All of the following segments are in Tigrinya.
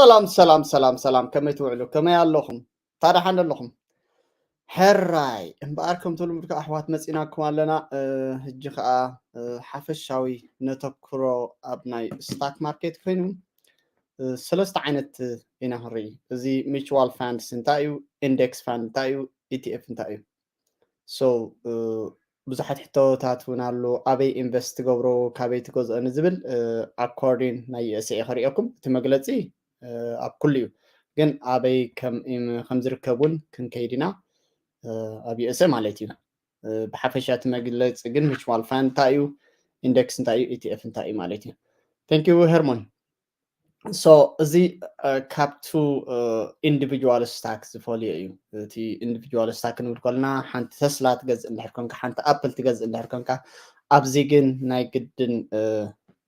ሰላም ሰላም ሰላም ሰላም፣ ከመይ ትውዕሉ? ከመይ ኣለኹም? ታዲያ ሓንደ ኣለኹም? ሕራይ እምበኣር፣ ከምቲ ልሙድ ከዓ ኣሕዋት መፂናኩም ኣለና። ሕጂ ከዓ ሓፈሻዊ ነተክሮ ኣብ ናይ ስታክ ማርኬት ኮይኑ፣ ሰለስተ ዓይነት ኢና ክንርኢ። እዚ ሚቹዋል ፋንድስ እንታይ እዩ፣ ኢንዴክስ ፋንድ እንታይ እዩ፣ ኢቲኤፍ እንታይ እዩ። ሶ ብዙሓት ሕቶታት እውን ኣሎ። ኣበይ ኢንቨስት ትገብሮ፣ ካበይ ትገዝኦ ንዝብል ኣኮርዲን ናይ ዩኤስኤ ከርእየኩም። እቲ መግለፂ ኣብ ኩሉ እዩ፣ ግን ኣበይ ከም ዝርከብ እውን ክንከይድ ኢና፣ ኣብ ዩኤስኤ ማለት እዩ። ብሓፈሻ እቲ መግለፂ ግን ሚቹዋል ፋንድ እንታይ እዩ፣ ኢንዴክስ እንታይ እዩ፣ ኢቲኤፍ እንታይ እዩ ማለት እዩ። Thank you ሄርሞን። ሶ እዚ ካብቱ ኢንዲቪጁዋል ስታክ ዝፈልዮ እዩ። እቲ ኢንዲቪጁዋል ስታክ ክንብል ከለና፣ ሓንቲ ተስላ ትገዝእ እንድሕር ኮንካ፣ ሓንቲ ኣፕል ትገዝእ እንድሕር ኮንካ፣ ኣብዚ ግን ናይ ግድን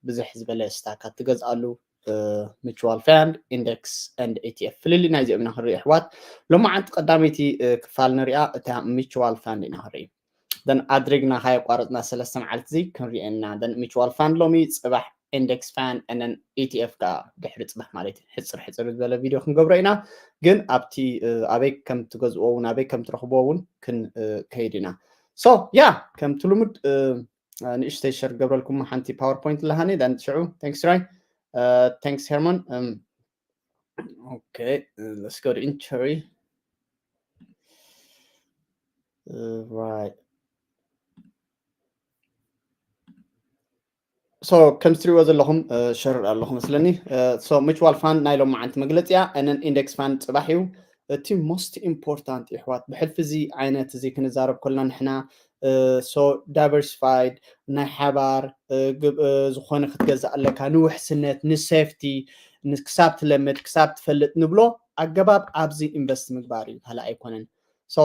ብዝሕ ዝበለ ስታካት ትገዝኣሉ። ሚቹዋል ፋንድ፣ ኢንዴክስ ኤንድ ኢቲኤፍ ፍልልይ ናይዚኦም ኢና ክንርኢ ኣሕዋት። ሎማዓንቲ ቀዳመይቲ ክፋል ንሪኣ እታ ሚቹዋል ፋንድ ኢና ክንርኢ። ደን ኣድሪግና ካየቋረፅና ሰለስተ መዓልቲ እዚ ክንሪኤና። ደን ሚቹዋል ፋንድ ሎሚ፣ ፅባሕ ኢንዴክስ ፋንድ፣ ኤንኤን ኢቲኤፍ ከዓ ድሕሪ ፅባሕ ማለት እዩ። ሕፅር ሕፅር ዝበለ ቪድዮ ክንገብሮ ኢና። ግን ኣብቲ ኣበይ ከም ትገዝእዎ እውን ኣበይ ከም ትረኽብዎ እውን ክንከይድ ኢና። ሶ ያ፣ ከምቲ ልሙድ ንእሽተይ ሸር ገብረልኩም ሓንቲ ፓወርፖይንት ኣለሃኒ። ደን ሽዑ፣ ታንክስ ራይ፣ ታንክስ ሄርሞን። Okay, let's go to entry. Right. ሶ ከም ትሪእዎ ዘለኹም ሸር ኣለኹ መስለኒ። ሶ ሚቹዋል ፋንድ ናይ ሎማዓንቲ መግለፂያ፣ ኤንኤን ኢንዴክስ ፋንድ ፅባሕ እዩ። እቲ ሞስት ኢምፖርታንት የሕዋት፣ ብሕልፊ እዚ ዓይነት እዚ ክንዛረብ ከለና ንሕና ሶ ዳይቨርሲፋይድ ናይ ሓባር ዝኾነ ክትገዝእ ኣለካ፣ ንውሕስነት፣ ንሴፍቲ፣ ክሳብ ትለምድ፣ ክሳብ ትፈልጥ ንብሎ ኣገባብ ኣብዚ ኢንቨስት ምግባር እዩ፣ ካልእ ኣይኮነን። ሶ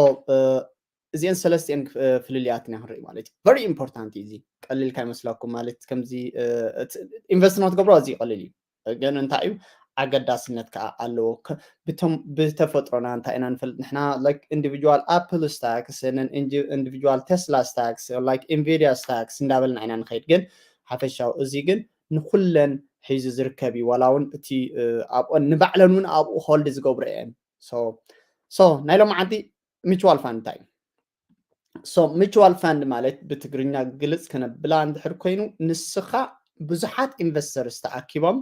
እዚአን ሰለስቲአን ፍልልያት ኢና ክንርኢ ማለት እዩ። ቨሪ ኢምፖርታንት እዩ። እዚ ቀሊል ካይመስለኩም፣ ማለት ከምዚ ኢንቨስት ንክትገብሮ ኣዝዩ ቀሊል እዩ፣ ግን እንታይ እዩ ኣገዳስነት ከዓ ኣለዎ። ብተፈጥሮና እንታይ ኢና ንፈልጥ ንሕና፣ ላይክ ኢንዲቪጁዋል ኣፕል ስታክስ፣ ኢንዲቪጁዋል ቴስላ ስታክስ፣ ላይክ ኢንቪዲያ ስታክስ እንዳበልና ኢና ንኸይድ። ግን ሓፈሻዊ እዚ ግን ንኩለን ሒዙ ዝርከብ እዩ። ዋላ እውን እቲ ኣብኦን ንባዕለን እውን ኣብኡ ሆልድ ዝገብሮ እየን። ሶ ናይ ሎማዓንቲ ሚቹዋል ፋንድ እንታይ እዩ? ሶ ሚቹዋል ፋንድ ማለት ብትግርኛ ግልፅ ከነብላ እንድሕር ኮይኑ፣ ንስኻ ብዙሓት ኢንቨስተርስ ተኣኪቦም፣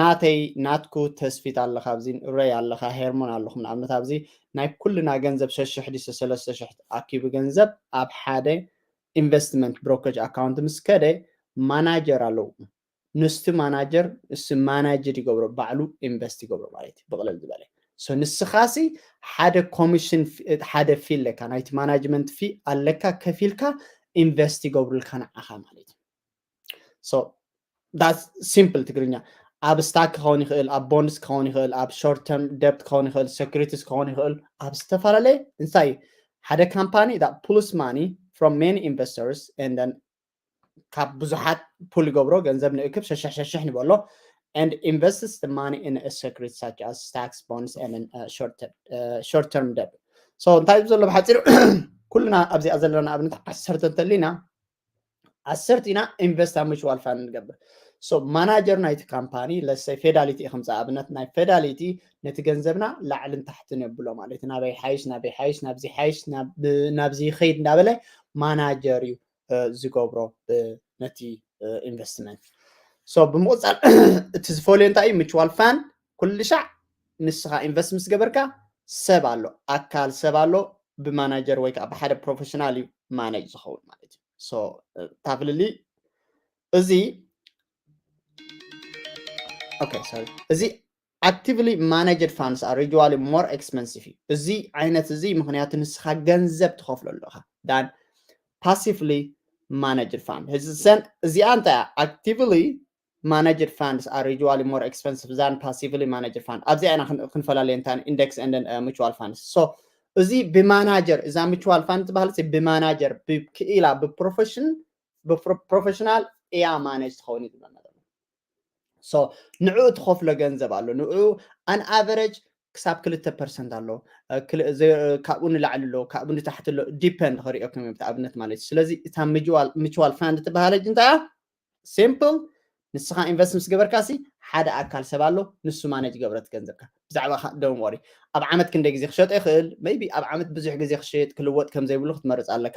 ናተይ፣ ናትኩ፣ ተስፊት ኣለኻ ኣብዚ፣ ረይ ኣለኻ፣ ሄርሞን ኣለኹም ንኣብነት ኣብዚ፣ ናይ ኩልና ገንዘብ ሸሽሕ ድስ ሰለስተ ሽሕ ተኣኪቡ ገንዘብ ኣብ ሓደ ኢንቨስትመንት ብሮከጅ ኣካውንት ምስ ከደ፣ ማናጀር ኣለዉ። ንስቲ ማናጀር፣ ንስ ማናጀር ይገብሮ፣ ባዕሉ ኢንቨስት ይገብሮ ማለት እዩ ብቕልል ዝበለ። ሶ ንስኻሲ ሓደ ኮሚሽን፣ ሓደ ፊ ኣለካ፣ ናይቲ ማናጅመንት ፊ ኣለካ፣ ከፊልካ ኢንቨስት ይገብሩልካ ንዓኻ ማለት እዩ። ሶ ዳስ ሲምፕል ትግርኛ። ኣብ ስታክ ክኸውን ይኽእል፣ ኣብ ቦንድስ ክኸውን ይኽእል፣ ኣብ ሾርት ተርም ደብት ክኸውን ይኽእል፣ ሴኩሪቲስ ክኸውን ይኽእል፣ ኣብ ዝተፈላለየ እንታይ ሓደ ካምፓኒ ዳት ፑልስ ማኒ ፍሮም ሜኒ ኢንቨስተርስ ኤንድ ካብ ብዙሓት ፑል ይገብሮ፣ ገንዘብ ንእክብ፣ ሸሽሕ ሸሽሕ ንበሎ and invests the money in a security such as stocks, bonds and short term debt. So እንታይ እዩ ዘሎ ብሓፂሩ? ኩልና ኣብዚኣ ዘለና ኣብነት ዓሰርተ እንተሊና ዓሰርተ ኢና ኢንቨስት ኣብ ሚቹዋል ፋንድ ንገብር። ሶ ማናጀር ናይቲ ካምፓኒ ለሰይ ፌዳሊቲ እዩ ከምፃ ኣብነት ናይ ፌዳሊቲ ነቲ ገንዘብና ላዕልን ታሕትን የብሎ ማለት እዩ። ናበይ ሓይሽ፣ ናበይ ሓይሽ፣ ናብዚ ሓይሽ፣ ናብዚ ይኸይድ እንዳበለ ማናጀር እዩ ዝገብሮ ነቲ ኢንቨስትመንት። ሶ ብምቕፃል እቲ ዝፈልዮ እንታይ እዩ? ሚቹዋል ፋንድ ኩሉ ሻዕ ንስኻ ኢንቨስት ምስ ገበርካ ሰብ ኣሎ፣ ኣካል ሰብ ኣሎ፣ ብማናጀር ወይ ከዓ ብሓደ ፕሮፌሽናል እዩ ማናጅ ዝኸውን ማለት እዩ። ሶ እታ ፍልልይ እዚ ኦኬ ሶሪ እዚ actively managed funds are usually more expensive እዩ። እዚ ዓይነት እዚ ምክንያቱ ንስኻ ገንዘብ ትኸፍሎ ኣለኻ than passively managed fund። እዚ ሰን እዚኣ እንታይ እያ? Actively managed funds are usually more expensive than passively managed fund። ኣብዚኣ ኢና ክንፈላለየ እንታ index and mutual funds። So እዚ ብማናጀር እዛ mutual fund ትበሃል ብማናጀር ብክኢላ ብፕሮፌሽን ብፕሮፌሽናል እያ ማኔጅ ትኸውን እዩ ዝብለና ዘሎ። ሶ ንዕኡ ትኸፍሎ ገንዘብ ኣሎ። ንዕኡ ኣን ኣቨሬጅ ክሳብ ክልተ ፐርሰንት ኣሎ፣ ካብኡ ንላዕሊ ኣሎ፣ ካብኡ ንታሕቲ ኣሎ። ዲፐንድ ክሪኦኩም እዮም ኣብነት ማለት እዩ። ስለዚ እታ ሚቹዋል ፋንድ ትበሃል እንታይ እያ? ሲምፕል፣ ንስኻ ኢንቨስት ምስ ገበርካ ሲ ሓደ ኣካል ሰብ ኣሎ፣ ንሱ ማነጅ ገብረት ገንዘብካ። ብዛዕባ don't worry። ኣብ ዓመት ክንደይ ግዜ ክሸጦ ይኽእል? Maybe ኣብ ዓመት ብዙሕ ግዜ ክሸጥ ክልወጥ ከም ዘይብሉ ክትመርጽ ኣለካ።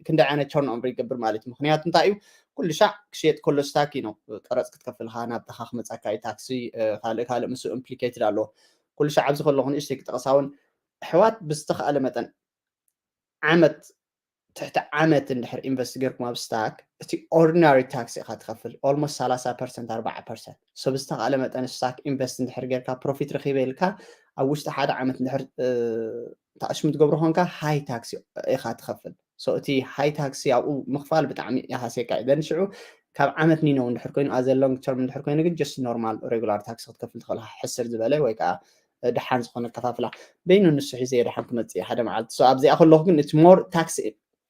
ክንደይ ዓይነት turnover ይገብር ማለት እዩ። ምክንያቱ እንታይ እዩ? ኩሉ ሻዕ ክሸጥ ከሎ ስታክ እዩ ነው ቀረጽ ክትከፍልካ ናብታኻ ክመጻካ እዩ። ታክሲ ካልእ ካልእ ምስ implicated ኣለዎ። ኩሉ ሻዕ ኣብዚ ከለኹ ንእሽተይ ክጠቕሳ እውን ኣሕዋት ብዝተኻእለ መጠን ዓመት ትሕቲ ዓመት እንድሕር ኢንቨስት ጌርኩም ኣብ ስታክ እቲ ordinary ታክስ ኢኻ ትኸፍል almost ሰላሳ ፐርሰንት ኣርባዓ ፐርሰንት። So ብዝተኻእለ መጠን ስታክ ኢንቨስት እንድሕር ጌርካ ፕሮፊት ረኺበ ኢልካ ኣብ ውሽጢ ሓደ ዓመት እንድሕር ታእሽሙ ትገብሮ ኮንካ ሃይ ታክስ ኢኻ ትኸፍል። So እቲ ሃይ ታክስ ኣብኡ ምኽፋል ብጣዕሚ ይሃስየካ እዩ። Then ሽዑ ካብ ዓመት ንነው እንድሕር ኮይኑ as a long term እንድሕር ኮይኑ ግን just normal regular ታክስ ክትከፍል ትኽእል። ሕስር ዝበለ ወይ ከዓ ደሓን ዝኾነ ኣከፋፍላ በይኑ ንሱ ሒዘ ደሓን ክመፅእ ሓደ መዓልቲ። So ኣብዚኣ ከለኹ ግን it's more tax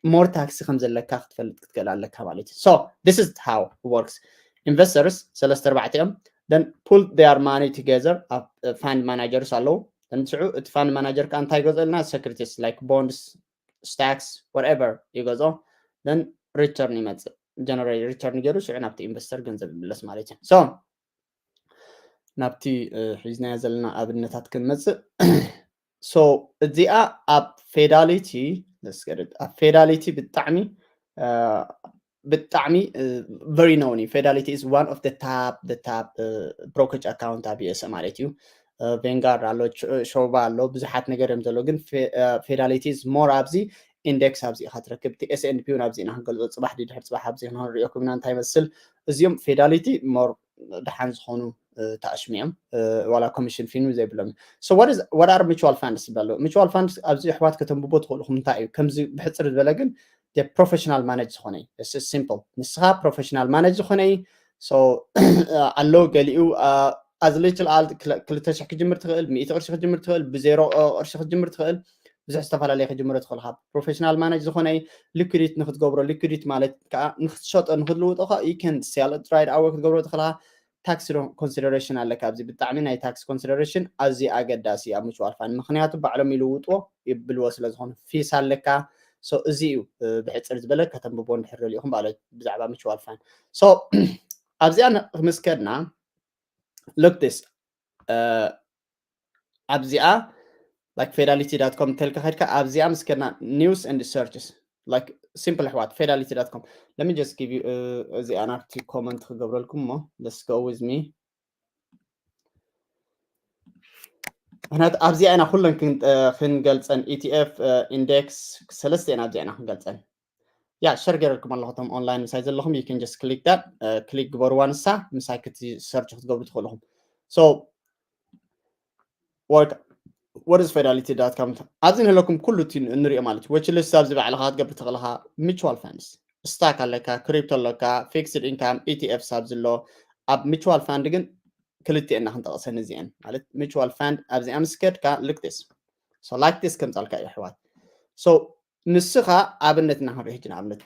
more ታክሲ ከም ዘለካ ክትፈልጥ ክትክእል ኣለካ ማለት እዩ። So this is how it works። Investors ሰለስተ ኣርባዕተ እዮም። Then pull their money together ኣብ fund managers ኣለዉ። ንስዑ እቲ fund manager ከዓ እንታይ ይገዝኦልና? Securities like bonds, stocks, whatever ይገዝኦ። Then return ይመፅእ። Generate return ገይሩ ሽዑ ናብቲ ኢንቨስተር ገንዘብ ይምለስ ማለት እዩ። So ናብቲ ሒዝናዮ ዘለና ኣብነታት ክንመፅእ። So እዚኣ ኣብ ፌዳሊቲ ኣብ ፌዳሊቲ ብጣዕሚ ብጣዕሚ very known እዩ። Fidelity is one of the top the top brokerage account ኣብ USA ማለት እዩ። Vanguard ኣሎ፣ Schwab ኣሎ፣ ብዙሓት ነገር እዮም ዘሎ። ግን Fidelity is more ኣብዚ ኢንዴክስ ኣብዚ ኢኻ ትረክብ። እቲ S and P እውን ኣብዚ ኢና ክንገልጾ፣ ፅባሕ ድሕር ፅባሕ ኣብዚ ክንሪኦ ክብና እንታይ ይመስል። እዚኦም ፌዳሊቲ ሞር ደሓን ዝኾኑ ታእሽሙ እዮም። ዋላ ኮሚሽን ፊኑ ዘይብሎም። So what are mutual funds ዝበሉ? Mutual funds ኣብዚ ኣሕዋት ከተንብቦ ትኽእልኹም። እንታይ እዩ ከምዚ ብሕፅር ዝበለ ግን ፕሮፌሽናል ማነጅ ዝኾነ እዩ። Simple። ንስኻ ፕሮፌሽናል ማነጅ ዝኾነ እዩ። So ኣሎ ገሊኡ as little as ክልተ ሽሕ ክጅምር ትኽእል፣ ሚእቲ ቅርሺ ክጅምር ትኽእል፣ ብዜሮ ቅርሺ ክጅምር ትኽእል። ብዙሕ ዝተፈላለየ ክጅምሮ ትኽእል። ካብ ፕሮፌሽናል ማነጅ ዝኾነ እዩ። ሊኩዲቲ ንክትገብሮ፣ ሊኩዲቲ ማለት ከዓ ንክትሸጦ ንክትልውጦ ከዓ you can sell it right away ክትገብሮ ትኽእል። ታክስ ኮንሲደሬሽን ኣለካ ኣብዚ። ብጣዕሚ ናይ ታክስ ኮንሲደሬሽን ኣዝዩ ኣገዳሲ ኣብ ሙቹዋል ፋንድ፣ ምክንያቱ ባዕሎም ይልውጥዎ ይብልዎ ስለዝኾኑ ፊስ ኣለካ። So እዚ እዩ ብሕፅር ዝበለ ከተንብቦ እንድሕር ደሊኹም ማለት ብዛዕባ ሙቹዋል ፋንድ። So ኣብዚኣ ምስ ከድና look this ኣብዚኣ like fidelity dot com ተልካ ከድካ ኣብዚኣ ምስ ከድና news and searches like simple ኣሕዋት fidelity dot com. Let me just give you እዚኣ ናብቲ ኮመንት ክገብረልኩም እሞ let's go with me። ምክንያቱ ኣብዚኣ ኢና ኩለን ክንገልፀን፣ ኢቲኤፍ፣ ኢንዴክስ፣ ሰለስተ ኢና ኣብዚኣ ኢና ክንገልፀን። ያ ሸር ገይረልኩም ኣለኹ። እቶም ኦንላይን ምሳይ ዘለኹም you can just click that click ግበርዋ። ንሳ ምሳይ ክቲ ሰርች ክትገብሩ ትኽእልኹም። So what is fidelity dot com? ኣብዚ ንህለኩም ኩሉ እቲ ንሪኦ ማለት እዩ። Watch list ኣብዚ ባዕልኻ ክትገብር ትኽእልኻ። Mutual funds፣ ስታክ ኣለካ፣ ክሪፕቶ ኣለካ፣ ፊክስድ ኢንካም፣ ኢቲኤፍስ ኣብዚ ኣሎ። ኣብ ሙቹዋል ፋንድ ግን ክልቲኤን ኢና ክንጠቕሰን እዚአን ማለት ሙቹዋል ፋንድ ኣብዚኣ ምስ ከድካ like this። So like this ከምፃልካ እዩ ኣሕዋት። So ንስኻ ኣብነት ኢና ክንርኢ ሕጂ ንኣብነት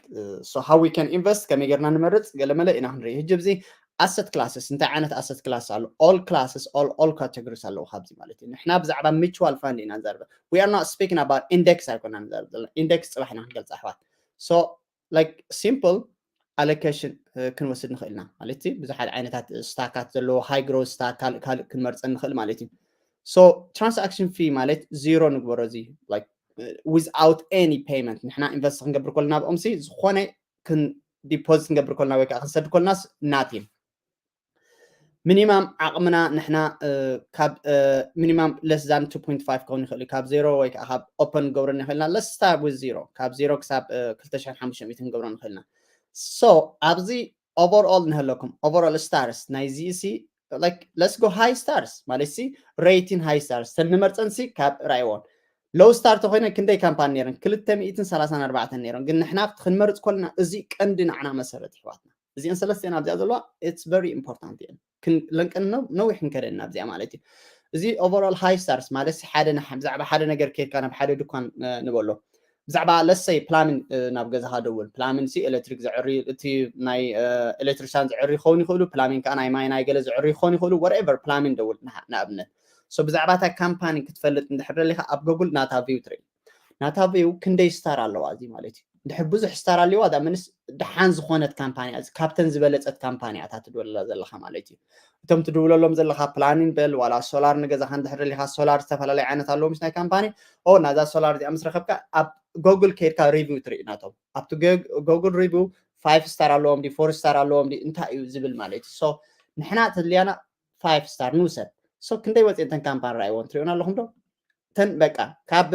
so how we can invest ከመይ ጌርና ንመርፅ ገለመለ ኢና ክንርኢ። ሕጂ ኣብዚ ኣሰት ክላስስ እንታይ ዓይነት ኣሰት ክላስ ኣሎ? All classes all all categories ኣለዉ ካብዚ ማለት እዩ። ንሕና ብዛዕባ ሙቹዋል ፋንድ ኢና ንዛርበ። We are not speaking about index ኣይኮና ንዛርብ ዘለና። ኢንዴክስ ፅባሕ ኢና ክንገልፅ ኣሕዋት። So like simple allocation ክንወስድ ንኽእል ኢና ማለት እዩ። ብዙሓት ዓይነታት ስታካት ዘለዎ ሃይ ግሮስ ስታክ ካልእ ካልእ ክንመርፀ ንኽእል ማለት እዩ። So transaction fee ማለት ዚሮ ንግበሮ እዚ like without any payment ንሕና ኢንቨስት ክንገብር ከለና ኣብኦምሲ ዝኾነ ዲፖዚት ክንገብር ከለና ወይ ከዓ ክንሰድ ከለናስ nothing። ሚኒማም ዓቕምና ንሕና ካብ ሚኒማም less than two point five ክኸውን ይኽእል እዩ። ካብ ዜሮ ወይ ከዓ ካብ ኦፐን ንገብሮ ንኽእልና let's start with zero። ካብ ዜሮ ክሳብ ክልተ ሽሕን ሓሙሽተ ሚእትን ክንገብሮ ንኽእልና። So ኣብዚ overall ንህለኩም overall stars ናይ ዚሲ like let's go high stars ማለት ሲ ሬቲን ሃይ ስታርስ ተን ንመርፀን ሲ ካብ ራይዎን ሎው ስታር ተኮይነ ክንደይ ካምፓኒ ነይረን? ክልተ ሚእትን ሰላሳን ኣርባዕተን ነይረን። ግን ንሕና ክንመርፅ ከለና እዚ ቀንዲ ንዓና መሰረት ይሕዋትና እዚአን ሰለስቲአን ኣብዚኣ ዘለዋ it's very important እየን። ለንቀን ነዊሕ ክንከደን ኣብዚኣ ማለት እዩ። እዚ overall ሃይ ስታርስ ማለት ሓደ ብዛዕባ ሓደ ነገር ከድካ ናብ ሓደ ድኳን ንበሎ ብዛዕባ let's say ፕላሚን ናብ ገዛኻ ደውል። ፕላሚን ሲ ኤሌክትሪክ ዘዕሪ እቲ ናይ ኤሌክትሪሻን ዘዕሪ ክኸውን ይኽእሉ። ፕላሚን ከዓ ናይ ማይ ናይ ገለ ዘዕሪ ክኸውን ይኽእሉ። Whatever ፕላሚን ደውል ንኣብነት። So ብዛዕባ እታ ካምፓኒ ክትፈልጥ እንድሕር ደሊኻ ኣብ ጎጉል ናታ ቪው ትርኢ። ናታ ቪው ክንደይ ስታር ኣለዋ እዚ ማለት እዩ። እንድሕር ብዙሕ ስታር ኣለዋ እዛ ምንስ ደሓን ዝኾነት ካምፓኒ እያ፣ ካብተን ዝበለፀት ካምፓኒ እያ እታ ትድወለላ ዘለኻ ማለት እዩ። እቶም ትድውለሎም ዘለኻ ፕላኒን በል ዋላ ሶላር ንገዛኻ እንድሕር ደሊኻ ሶላር ዝተፈላለዩ ዓይነት ኣለዎ ምስ ናይ ካምፓኒ ኦ ናዛ ሶላር እዚኣ ምስ ረኸብካ ኣብ ጎግል ከይድካ ሪቪው ትርኢ ናቶም ኣብቲ ጎግል ሪቪው ፋይቭ ስታር ኣለዎም ዲ ፎር ስታር ኣለዎም ዲ እንታይ እዩ ዝብል ማለት እዩ። ንሕና ተድልያና ፋይቭ ስታር ንውሰድ። ሶ ክንደይ ወፅኤን ተን ካምፓኒ ረኣይዎን ትሪኦን ኣለኹም ዶ? ተን በቃ ካብ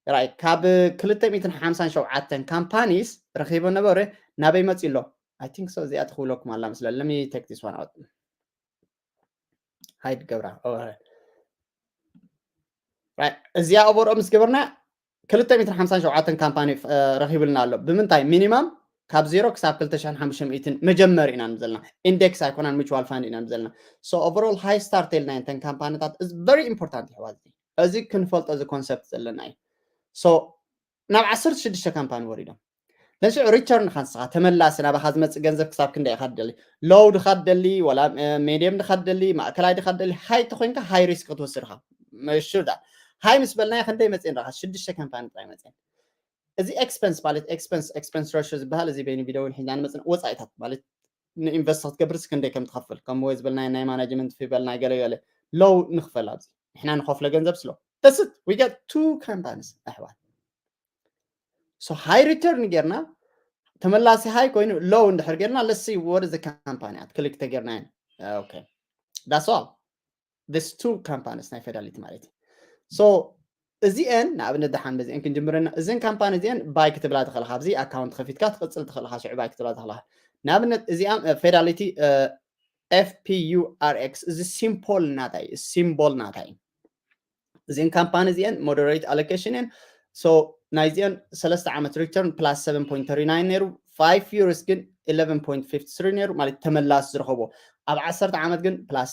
ራይ ካብ ክልተ ሚእትን ሓምሳን ሸውዓተን ካምፓኒስ ረኺቦ ነበረ ናበይ መፂ ኣሎ? I think so እዚኣ ትኽብለኩም ኣላ መስለ let me take this one out hide ገብራ እዚኣ ኦቨርኦ ምስ ገበርና ክልተ ሚእትን ሓምሳን ሸውዓተን ካምፓኒ ረኺብልና ኣሎ። ብምንታይ ሚኒማም ካብ ዜሮ ክሳብ ክልተ ሽሕን ሓሙሽተ ሚእትን መጀመሪ ኢና ንዘልና ኢንዴክስ ኣይኮናን ሚቹዋል ፋንድ ኢና ንዘልና። So overall ሃይ ስታር ተልናየን ተን ካምፓኒታት is very important ይሕዋት እዚ ክንፈልጦ እዚ ኮንሰፕት ዘለና እዩ። So ናብ ዓሰርተ ሽዱሽተ ካምፓኒ ወሪዶም ነሽዑ ሪተርን ካ ንስኻ ተመላሲ ናባኻ ዝመፅእ ገንዘብ ክሳብ ክንደይ ኢኻ ትደሊ? ሎው ድኻ ትደሊ ወላ ሜድየም ድኻ ትደሊ ማእከላይ ድኻ ትደሊ? ሃይ ተኮይንካ ሃይ ሪስክ ክትወስድ ኢኻ። ሽር ዳ ሃይ ምስ በልናዮ ክንደይ መፅእን ረኻ ሽዱሽተ ካምፓኒ ጥራይ መፅእን። እዚ ኤክስፐንስ ማለት ኤክስፐንስ ኤክስፐንስ ሬሽዮ ዝበሃል እዚ በይኑ ቪዲዮ እውን ሒዝና ንመፅእ ወፃኢታት ማለት ንኢንቨስት ክትገብርስ ክንደይ ከም ትኸፍል ከም ወይ ዝበልናዮ ናይ ማናጅመንት ፊ በልና ገለገለ ሎው ንኽፈል ኣብዚ ንሕና ንኸፍሎ ገንዘብ ስሎ that's it we get two companies ኣሕዋት። So ሃይ ሪተርን ጌርና ተመላሲ ሃይ ኮይኑ ሎው እንድሕር ጌርና let's see what is the company at ክሊክ ተጌርና that's all this two companies ናይ ፌዳሊቲ ማለት እዩ። So እዚአን ንኣብነት ደሓን በዚአን ክንጅምረና እዘን ካምፓኒ እዚአን ባይ ክትብላ ትኽእልካ ኣብዚ ኣካውንት ከፊትካ ትቕፅል ትኽእልካ ሽዑ ባይ ክትብላ ትኽእልካ። ንኣብነት እዚኣ ፌዳሊቲ ኤፍፒዩኣርኤክስ እዚ ሲምፖል ናታይ ሲምቦል ናታይ እዚአን ካምፓኒ እዚአን ሞደሬት ኣሎኬሽን እየን። So ናይዚአን ሰለስተ ዓመት ሪተርን ፕላስ ሰቨን ፖይንት ተርቲ ናይን ነይሩ። ፋይቭ ይርስ ግን ኢለቨን ፖይንት ፊፍቲ ስሪ ነይሩ ማለት ተመላስ ዝረኸቦ ኣብ ዓሰርተ ዓመት ግን ፕላስ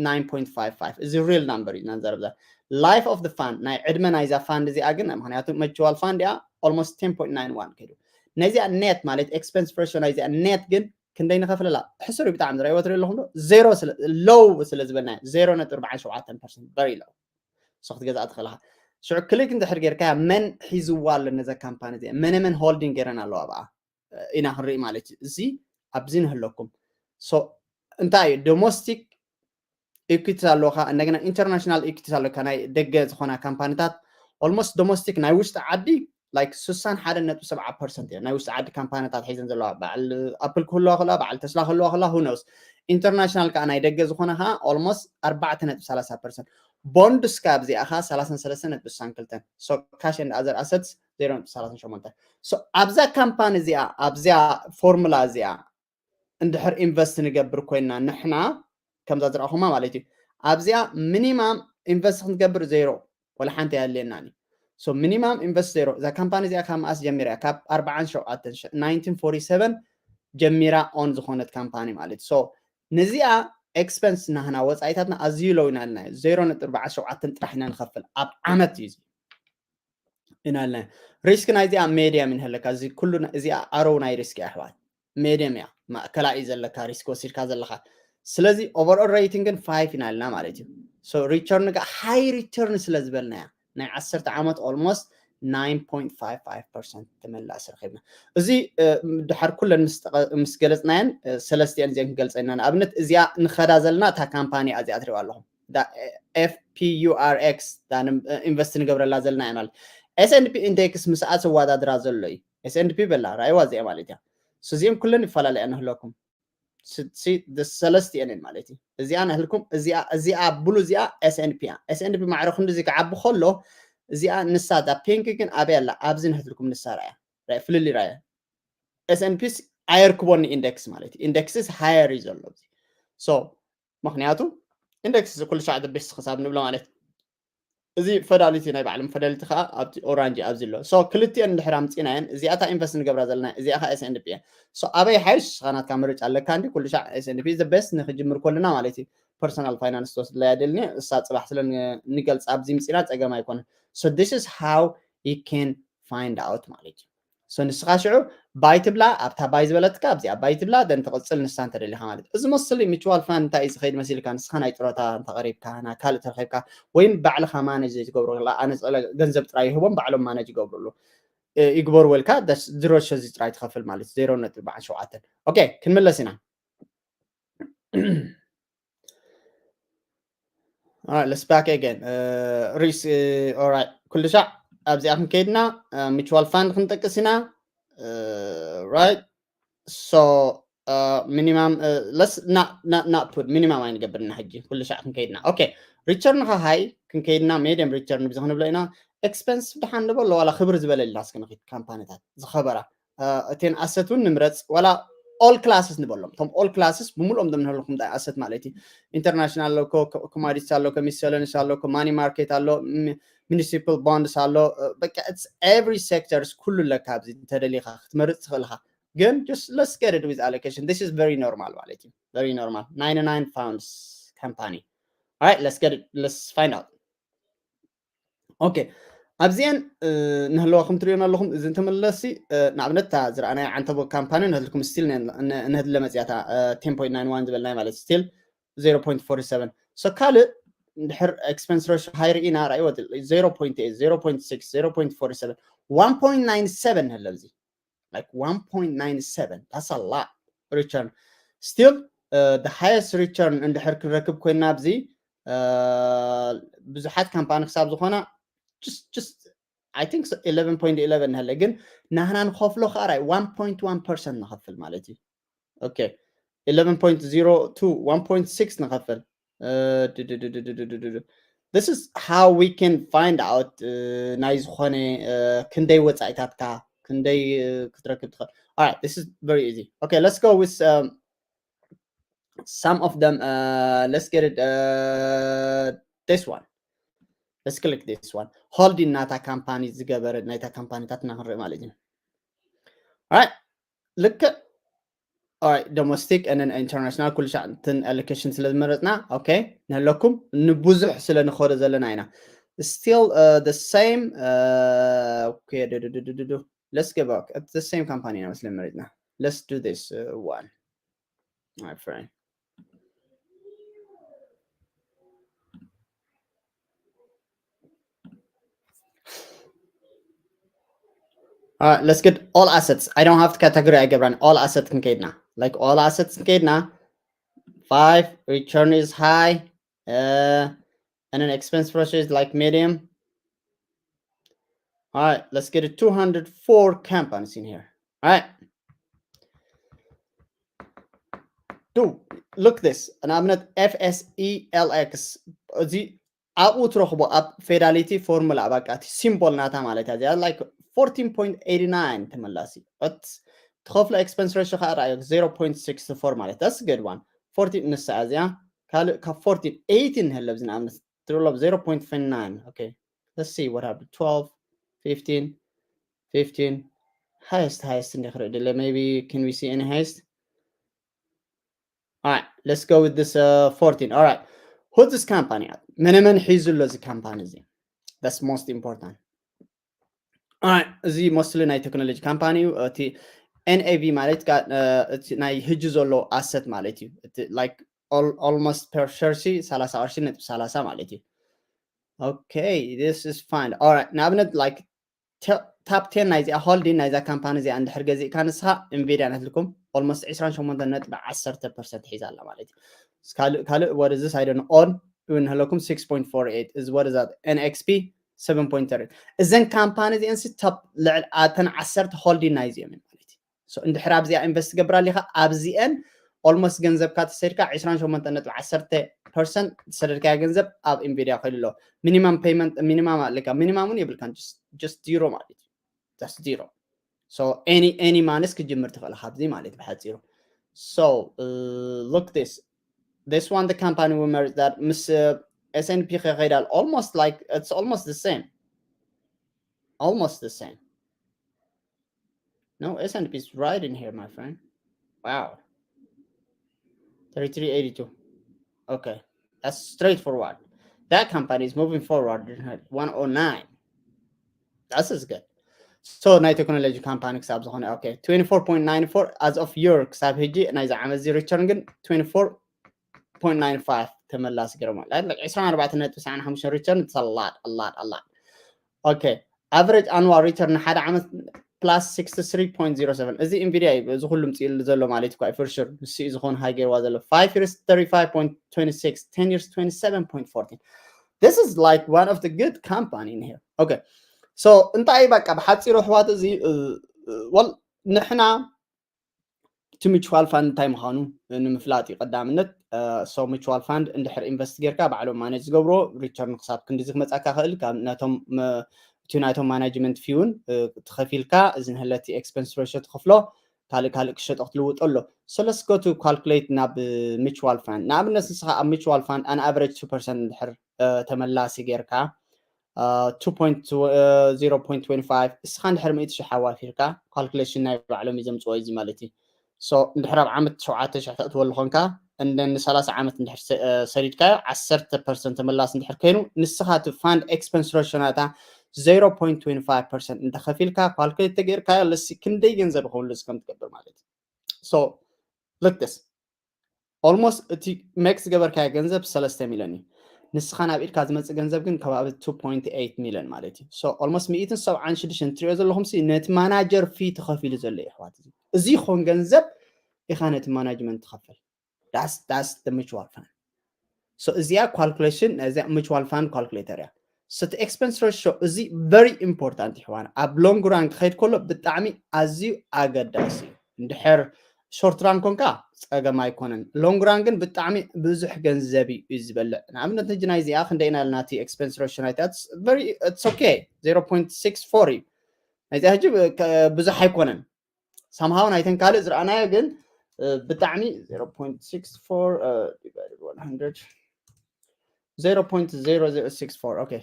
ናይን ፖይንት ፋይቭ ፋይቭ እዚ ሪል ናምበር እዩ ኢና ንዛረብ። ላይፍ ኦፍ ፋንድ ናይ ዕድመ ናይዛ ፋንድ እዚኣ ግን ምክንያቱ መቹዋል ፋንድ እያ ኦልሞስት ቴን ፖይንት ናይን ዋን ከይዱ ነዚኣ ኔት ማለት ኤክስፐንስ ሬሽዮ ናይዚኣ ኔት ግን ክንደይ ንኸፍለላ ሕሱር እዩ ብጣዕሚ ዝረእይዎ ትርኢ ኣለኹም ዶ ዜሮ ሎው ስለ ዝበልና ዜሮ ነጥቢ ኣርባዓን ሸውዓተን ፐርሰንት በሪ ሎው ሶ ክትገዝኣ ትኽእልኻ ሽዑ ክሊክ እንድሕር ጌርካ መን ሒዝዋ ኣሎ ነዛ ካምፓኒ እዚኣ መነ መን ሆልዲንግ ገይረን ኣለዋ ብኣ ኢና ክንርኢ ማለት እዩ እዚ ኣብዚ ንህለኩም ሶ እንታይ እዩ ዶሞስቲክ ኢኩቲ ኣለካ እንደገና ኢንተርናሽናል ኢኩቲ ኣለካ ናይ ደገ ዝኾና ካምፓኒታት ኦልሞስት ዶሞስቲክ ናይ ውሽጢ ዓዲ ላይክ ስሳን ሓደ ነጥቢ ሰብዓ ፐርሰንት እየ ናይ ውሽጢ ዓዲ ካምፓኒታት ሒዘን ዘለዋ በዓል ኣፕል ክህልዋ ከላ በዓል ተስላ ክህልዋ ከላ ሁነውስ ኢንተርናሽናል ከዓ ናይ ደገ ዝኾነ ከዓ ኦልሞስት ኣርባዕተ ነጥቢ ሰላሳ ፐርሰንት ቦንድስ ከዓ ኣብዚኣ ከዓ ሰላሳን ሰለስተ ነጥቢ ስሳን ክልተን ሶ ካሽ ኤንድ ኣዘር ኣሰትስ ዜሮ ነጥቢ ሰላሳን ሸሞንተ ኣብዛ ካምፓኒ እዚኣ ኣብዚኣ ፎርሙላ እዚኣ እንድሕር ኢንቨስት ንገብር ኮይና ንሕና ከምዛ ዝረእኹማ ማለት እዩ ኣብዚኣ ሚኒማም ኢንቨስት ክንገብር ዜሮ ወላ ሓንቲ ኣየድልየናን እዩ ሚኒማም ኢንቨስት ዜሮ እዛ ካምፓኒ እዚኣ ካብ መኣስ ጀሚራ ካብ ኣርባዓን ሸውዓተን ናይንቲን ፎርቲ ሰቨን ጀሚራ ኦን ዝኾነት ካምፓኒ ማለት እዩ ነዚኣ ኤክስፐንስ ናህና ወፃኢታትና ኣዝዩ ለው ኢና ኢልና ዜሮ ነጥቢ ኣርባዓ ሸውዓተን ጥራሕ ኢና ንኸፍል ኣብ ዓመት እዩ ኢና ኢልና ሪስክ ናይዚኣ ሜድየም ንህለካ እዚ ኩሉ እዚኣ ኣረው ናይ ሪስክ ኣሕዋት ሜድየም እያ ማእከላ እዩ ዘለካ ሪስክ ወሲድካ ዘለካ ስለዚ ኦቨርኦል ሬቲንግን ፋይቭ ኢና ኢልና ማለት እዩ ሪተርን ጋ ሃይ ሪተርን ስለ ዝበልናያ ናይ ዓሰርተ ዓመት ኦልሞስት ናይን ፖይንት ፋይቭ ፋይቭ ፐርሰንት ተመላሲ ረኺብና እዚ ድሓር ኩለን ምስ ገለፅናየን ሰለስቲአን እዚአን ክንገልፀ ኢና ንኣብነት እዚኣ ንኸዳ ዘለና እታ ካምፓኒ እዚኣ ትሪዋ ኣለኹም ኤፍፒዩኣርኤክስ ኢንቨስት ንገብረላ ዘለና እያ ማለት ኤስኤንፒ ኢንዴክስ ምስኣ ዝወዳድራ ዘሎ እዩ ኤስኤንፒ በላ ራእይዋ እዚኣ ማለት እያ እዚአን ኩለን ይፈላለያ ንህለኩም ሰለስቲአን እየን ማለት እዩ እዚኣ ንህልኩም እዚኣ ብሉ እዚኣ ኤስኤንፒ እያ ኤስኤንፒ ማዕረ ክንዲ እዚ ክዓቢ ከሎ እዚኣ ንሳ እዛ ፒንክ ግን ኣበይ ኣላ ኣብዚ ንህትልኩም ንሳ ራእያ ፍልሊ ራእያ ኤስኤንፒስ ኣየርክቦኒ ኢንደክስ ማለት እዩ ኢንደክስስ ሃየር እዩ ዘሎ ሶ ምክንያቱ ኢንደክስ ኩሉ ሻዕ ቤስት ክሳብ ንብሎ ማለት እዚ ፈዳሊቲ ናይ ባዕሎም ፈዳሊቲ ከዓ ኣብቲ ኦራንጅ ኣብዚ ኣሎ ሶ ክልቲአን እንድሕር ኣምፂናየን እዚኣታ ኢንቨስት ንገብራ ዘለና እዚኣ ከዓ ኤስኤንፒ እያ ሶ ኣበይ ሓይሽ ስኻ ናትካ ምርጫ ኣለካ እንዲ ኩሉ ሻዕ ኤስኤንፒ ዘ ቤስት ንክጅምር ከለና ማለት እዩ ፐርሰናል ፋይናንስ ትወስድላ ያደልኒ እሳ ፅባሕ ስለ ንገልፅ ኣብዚ ምፂና ፀገም ኣይኮነን so this is how you can find out ማለት እዩ ንስኻ ሽዑ ባይ ትብላ ኣብታ ባይ ዝበለትካ ኣብዚኣ ባይ ትብላ ደን ትቕፅል ንሳ እንተደሊኻ ማለት እዚ መስሊ ሚቹዋል ፋንድ እንታይ እዩ ዝኸይድ መሲልካ ንስኻ ናይ ጥሮታ እንተቐሪብካ ና ካልእ ተረኺብካ ወይም ባዕልኻ ማነጅ ዘይትገብሮ ኣነ ገንዘብ ጥራይ ይህቦም ባዕሎም ማነጅ ይገብሩሉ ይግበሩ ወልካ ድሮ ሸዚ ጥራይ ትኸፍል ማለት ዜሮ ነጥቢ ኣርባዓን ሸውዓተን። ኦኬ፣ ክንምለስ ኢና። Let's back again. ሪስ ኦራይት፣ ኩሉ ሻዕ ኣብዚኣ ክንከይድና ሚቹዋል ፋንድ ክንጠቅስ ኢና። ራይት፣ ሶ ሚኒማም ለስ ናፕ ሚኒማም ኣይንገብርና ሕጂ። ኩሉ ሻዕ ክንከይድና፣ ኦኬ፣ ሪቸርንኻ ሃይ ክንከይድና፣ ሜድየም ሪቸርን ብዚ ክንብሎ ኢና። ኤክስፐንስ ድሓን ንበሎ ዋላ ክብር ዝበለ ኢልና እስኪ ንኺድ ካምፓኒታት ዝኸበራ እቴን ኣሰት እውን ንምረፅ። ዋላ ኦል ክላስስ ንበሎም፣ እቶም ኦል ክላስስ ብምልኦም ዶ ንህልኩም እንታይ ኣሰት ማለት እዩ። ኢንተርናሽናል ኣሎ፣ ኮማዲቲስ ኣሎ፣ ሚሰለንስ ኣሎ፣ ማኒ ማርኬት ኣሎ፣ ሚኒሲፓል ቦንድስ ኣሎ። በቃ ኤቭሪ ሴክተርስ ኩሉ ኣለካ ኣብዚ። እንተደሊኻ ክትመርፅ ትኽእልኻ። ግን just let's get it with allocation. This is very normal ማለት እዩ። Very normal. Ninety-nine pounds company. Alright, let's get it. Let's find out. ኦኬ፣ ኣብዚአን ንህለዋ ከም ትሪኦን ኣለኹም። እዚ እንተመለሲ ንኣብነት እታ ዝረኣናዮ ዓንተቦ ካምፓኒ ንህልኩም ስቲል ንህድለ መፅያታ ten point nine one ዝበልናይ ማለት ስቲል zero point four seven። So ካልእ እንድሕር ኤክስፐንስ ሬሽዮ ሃይ ርኢና ራእይዎ zero point eight, zero point six, zero point four seven, one point nine seven ንህለ ኣብዚ like one point nine seven, that's a lot return. Still the highest return እንድሕር ክንረክብ ኮይና ኣብዚ ብዙሓት ካምፓኒ ክሳብ ዝኾና just just I think eleven point eleven ንህለ፣ ግን ናህና ንኸፍሎ ከዓ ራይ one point one percent ንኸፍል ማለት እዩ። ኦኬ፣ eleven point zero to one point six ንኸፍል። This is how we can find out ናይ ዝኾነ ክንደይ ወፃኢታትካ ክንደይ ክትረክብ ትኽእል። Alright, this is very easy. Okay, let's go with um, some of them. Uh, let's get it. Uh, this one. Let's click this one. Holding ናታ ካምፓኒ ዝገበረ ናይታ ካምፓኒታት እና ክንርኢ ማለት እዩ። Alright, ልክዕ። Alright, domestic and international ኩሉ ሻዕ እንትን allocation ስለ ዝመረፅና፣ okay፣ ንህለኩም ንብዙሕ ስለ ንኸዶ ዘለና ኢና። Still uh, the same. Uh, okay, let's go back. It's the same company ነው መስለ መረፅና። Let's do this uh, one, my friend. Uh, let's get all assets. I don't have to category. I get run all assets ክንከይድና. Like all assets ክንከይድና. Five, return is high. Uh, and then expense ratio is like medium. All right, let's get it. Two hundred four companies in here. All right. Do look this. ንኣብነት F S E L X እዚ ኣብኡ ትረኽቦ ኣብ ፌዳሊቲ ፎርሙላ በቃ እቲ ሲምቦል ናታ ማለት እያ። Like fourteen point eight nine ተመላሲ ትኸፍሎ ኤክስፐንስ ሬሽዮ ከዓ ርኣዮ zero point six four ማለት that's good one። Fourteen ንሳ እዚኣ ካልእ ካብ fourteen eighteen ንህለብ ዝንኣብነት ትረሎ zero point nine. Okay, let's see what happened. Twelve, fifteen, fifteen. Highest, highest እንደ ክርኢ ድለ maybe can we see any highest? All right, let's go with this uh, fourteen. All right, who's this company? መነ መን ሒዙ ኣሎ እዚ ካምፓኒ እዚ? That's most important. All right, እዚ mostly ናይ ቴክኖሎጂ ካምፓኒ እዩ። እቲ N A V ማለት ናይ ህጂ ዘሎ ኣሰት ማለት እዩ። Like almost per share ሲ ሰላሳ ቅርሺ ነጥቢ ሰላሳ ማለት እዩ። Okay, this is fine. All right, ንኣብነት like top ten ናይዚኣ ሆልዲን ናይዛ ካምፓኒ እዚኣ እንድሕር ገዚእካ ንስኻ ኢንቪድያ ነትልኩም almost ዕስራን ሸሞንተን ነጥቢ ዓሰርተ ፐርሰንት ሒዛ ኣላ ማለት እዩ። ካልእ ካልእ what is this? I don't know. On እውን ህለኩም six point four eight is what is that? N X P seven point three። እዘን ካምፓኒ እዚአን ሲ top ልዕል ኣተን ዓሰርተ ሆልዲን ናይዚኦም ማለት እዩ። So እንድሕር ኣብዚኣ ኢንቨስት ገብራ ኣሊኻ ኣብዚአን almost ገንዘብካ ተሰድካ ዕስራን ሸሞንተን ነጥቢ ዓሰርተ ፐርሰንት ዝሰደድካዮ ገንዘብ ኣብ ኢንቪድያ ከይሉ ኣሎ። ሚኒማም ፔይመንት ሚኒማም ኣለካ። ሚኒማም እውን የብልካን፣ just zero ማለት እዩ። That's zero. So any any ማንስ ክጅምር ትኽእል ካብዚ ማለት ብሓፂሩ። So uh, look this. This one, the company we merge that ምስ S and P ከይዳል almost like it's almost the same. Almost the same. No, S and P is right in here, my friend. Wow. Thirty-three eighty-two. Okay. That's straightforward. That company is moving forward. One oh nine. That's is good. So ናይ ቴክኖሎጂ ካምፓኒ ክሳብ ዝኾነ okay, twenty-four point nine four as of year ክሳብ ሕጂ ናይዚ ዓመት እዚ return ግን twenty-four point nine five ተመላሲ ገይሮም ኣላ። Like ዕስራን ኣርባዕተን ነጥቢ ሰዓን ሓሙሽተን return, it's a lot, a lot, a lot. Okay. average annual return ሓደ ዓመት plus sixty three point zero seven። እዚ Nvidia እዩ እዚ ኩሉ ምፅእ ዘሎ ማለት እዩ። For sure ንሱ እዩ ዝኾነ high ገይርዋ ዘሎ። Five years thirty five point twenty six፣ ten years twenty seven point fourteen። This is like one of the good company in here. Okay, so እንታይ እዩ በቃ ብሓፂሩ ኣሕዋት እዚ well ንሕና እቲ mutual fund እንታይ ምዃኑ ንምፍላጥ እዩ ቀዳምነት። So mutual fund እንድሕር invest ጌርካ ባዕሎም manage ዝገብሮ return ክሳብ ክንድዚ ክመፃካ ክእል ነቶም እቲ ናይቶም management fee እውን ትኸፊልካ እዚ ንህለቲ expense ratio ትኸፍሎ ካልእ ካልእ ክሸጦ ክትልውጦ ኣሎ። So let's go to calculate ናብ mutual fund። ንኣብነት ንስኻ ኣብ mutual fund an average two percent እንድሕር ተመላሲ ጌርካ two point zero point twenty five እስኻ እንድሕር ሚእቲ ሽሕ ኣዋፊርካ calculation ናይ ባዕሎም እዩ ዘምፅኦ እዚ ማለት እዩ። So እንድሕር ኣብ ዓመት ሸውዓተ ሽሕ ተእትወሉ ኮንካ እንደ ንሰላሳ ዓመት እንድሕር ሰዲድካዮ ዓሰርተ percent ተመላስ እንድሕር ኮይኑ ንስኻ እቲ fund expense ratio ናታ zero point twenty five percent እንተኸፊልካ calculate ተገይርካዮ ለሲ ክንደይ ገንዘብ ይኸውን ለሲ ከም ትገብር ማለት እዩ። So look this almost እቲ make ዝገበርካዮ ገንዘብ ሰለስተ ሚሊዮን እዩ። ንስኻ ናብ ኢድካ ዝመፅእ ገንዘብ ግን ከባቢ two point eight ሚሊዮን ማለት እዩ። So almost ሚእትን ሰብዓን ሽዱሽተን ትሪኦ ዘለኹም ሲ ነቲ manager fee ተኸፊሉ ዘሎ እዩ ኣሕዋት። እዚ እዚ ይኾን ገንዘብ ኢኻ ነቲ management ትኸፍል። That's that's the mutual fund። So እዚኣ calculation ናይዚኣ mutual fund calculator እያ። So እቲ expense ratio እዚ very important ይሕዋን ኣብ long run ክኸይድ ከሎ ብጣዕሚ ኣዝዩ ኣገዳሲ እዩ። እንድሕር short run ኮንካ ፀገም ኣይኮነን። Long run ግን ብጣዕሚ ብዙሕ ገንዘብ እዩ ዝበልዕ። ንኣብነት ሕጂ ናይዚኣ ክንደይ ኢና ናቲ expense ratio ናይታ very it's okay zero point six four እዩ። ናይዚኣ ሕጂ ብዙሕ ኣይኮነን። Somehow ናይተን ካልእ ዝረኣናዮ ግን ብጣዕሚ zero point six four divided one hundred zero point zero zero six four okay።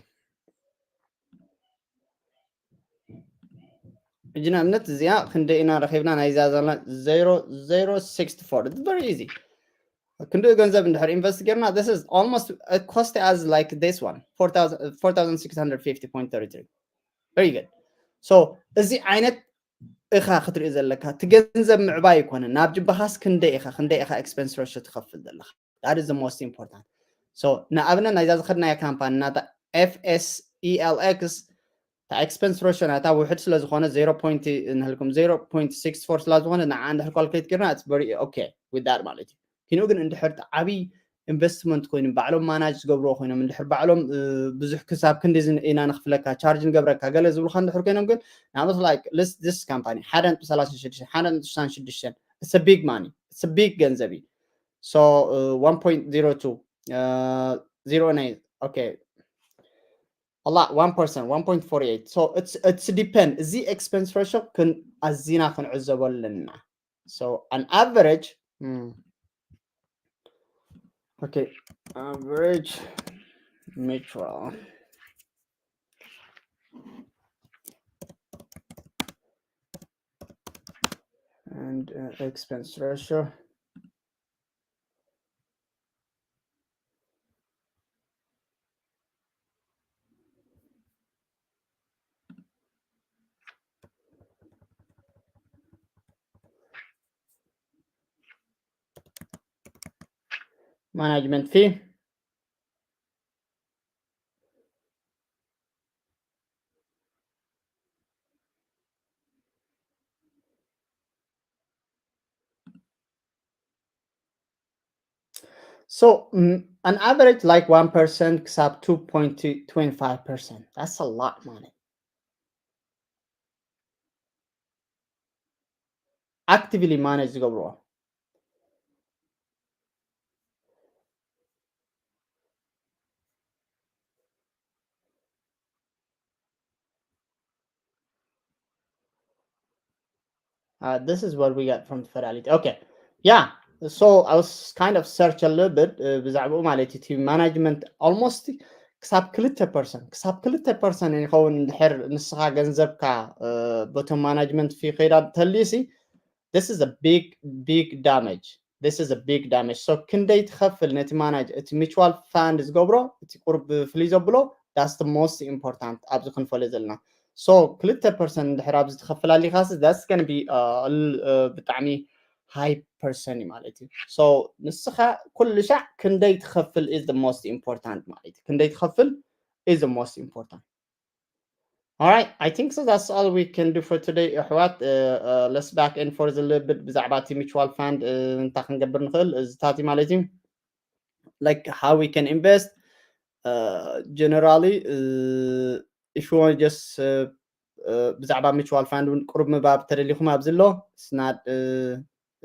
ሕጂ ንኣብነት እዚኣ ክንደይ ኢና ረኺብና ናይዛ ዘለና zero zero six four very easy። ክንዲኡ ገንዘብ እንድሕር invest ጌርና this is almost cost as like this one four thousand six hundred fifty point thirty three very good። So እዚ ዓይነት ኢኻ ክትርኢ ዘለካ እቲ ገንዘብ ምዕባይ ኣይኮነን ናብ ጅባኻስ ክንደይ ኢኻ ክንደይ ኢኻ expense ratio ትኸፍል ዘለኻ። That is the most important። So ንኣብነት ናይዛ ዝኸድናያ ካምፓኒ ናታ F S E L X እታ expense ratio ናታ ውሕድ ስለ ዝኾነ zero point ንህልኩም zero point six four ስላ ዝኾነ ንዓ እንድሕር calculate ጌርና it's very okay with that ማለት እዩ። ኪንኡ ግን እንድሕር ዓብይ investment ኮይኑ ባዕሎም manage ዝገብርዎ ኮይኖም እንድሕር ባዕሎም ብዙሕ ክሳብ ክንዲ ኢና ንኽፍለካ charge ንገብረካ ገለ ዝብሉካ እንድሕር ኮይኖም ግን ንኣብነት like this company ሓደ ነጥቢ ሰላሳ ሽዱሽተ ሓደ ነጥቢ ስሳን ሽዱሽተ it's a big money it's a big ገንዘብ እዩ። So one point zero two zero nine okay a lot one percent one point four eight so it's it's depend እዚ expense ratio ክን ኣዚና ክንዕዘቦ ኣለና። So an average hmm, okay average mutual and uh, expense ratio management fee So mm, an average like one percent ክሳብ two point two five percent that's a lot money actively manage ዝገብርዎ Uh, this is what we got from the Fidelity. Okay. Yeah. So I was kind of search a little bit ብዛዕባኡ ማለት እቲ management almost ክሳብ ክልተ percent ክሳብ ክልተ percent ይኸውን እንድሕር ንስኻ ገንዘብካ በቶም management fee ከይዳ ተልዩሲ this is a big big damage this is a big damage so ክንደይ ትኸፍል ነቲ manage እቲ mutual fund ዝገብሮ እቲ ቁርብ ፍልይ ዘብሎ that's the most important ኣብዚ ክንፈልዮ ዘለና so ክልተ percent እንድሕር ኣብዚ ትኸፍል ኣሊኻሲ that's gonna be ብጣዕሚ high percent እዩ ማለት እዩ so ንስኻ ኩሉ ሻዕ ክንደይ ትኸፍል is the most important ማለት እዩ ክንደይ ትኸፍል is the most important All right, I think so. That's all we can do for today. ኣሕዋት፣ uh, uh, let's back and forth a little bit ብዛዕባ እቲ mutual fund, uh, እንታይ ክንገብር ንኽእል፣ እዚታት እዩ ማለት እዩ። Like how we can invest, uh, generally, uh, if you want just, uh, uh, ብዛዕባ mutual fund እውን ቁሩብ ምባብ ተደሊኹም ኣብዚ ኣሎ። It's not, uh,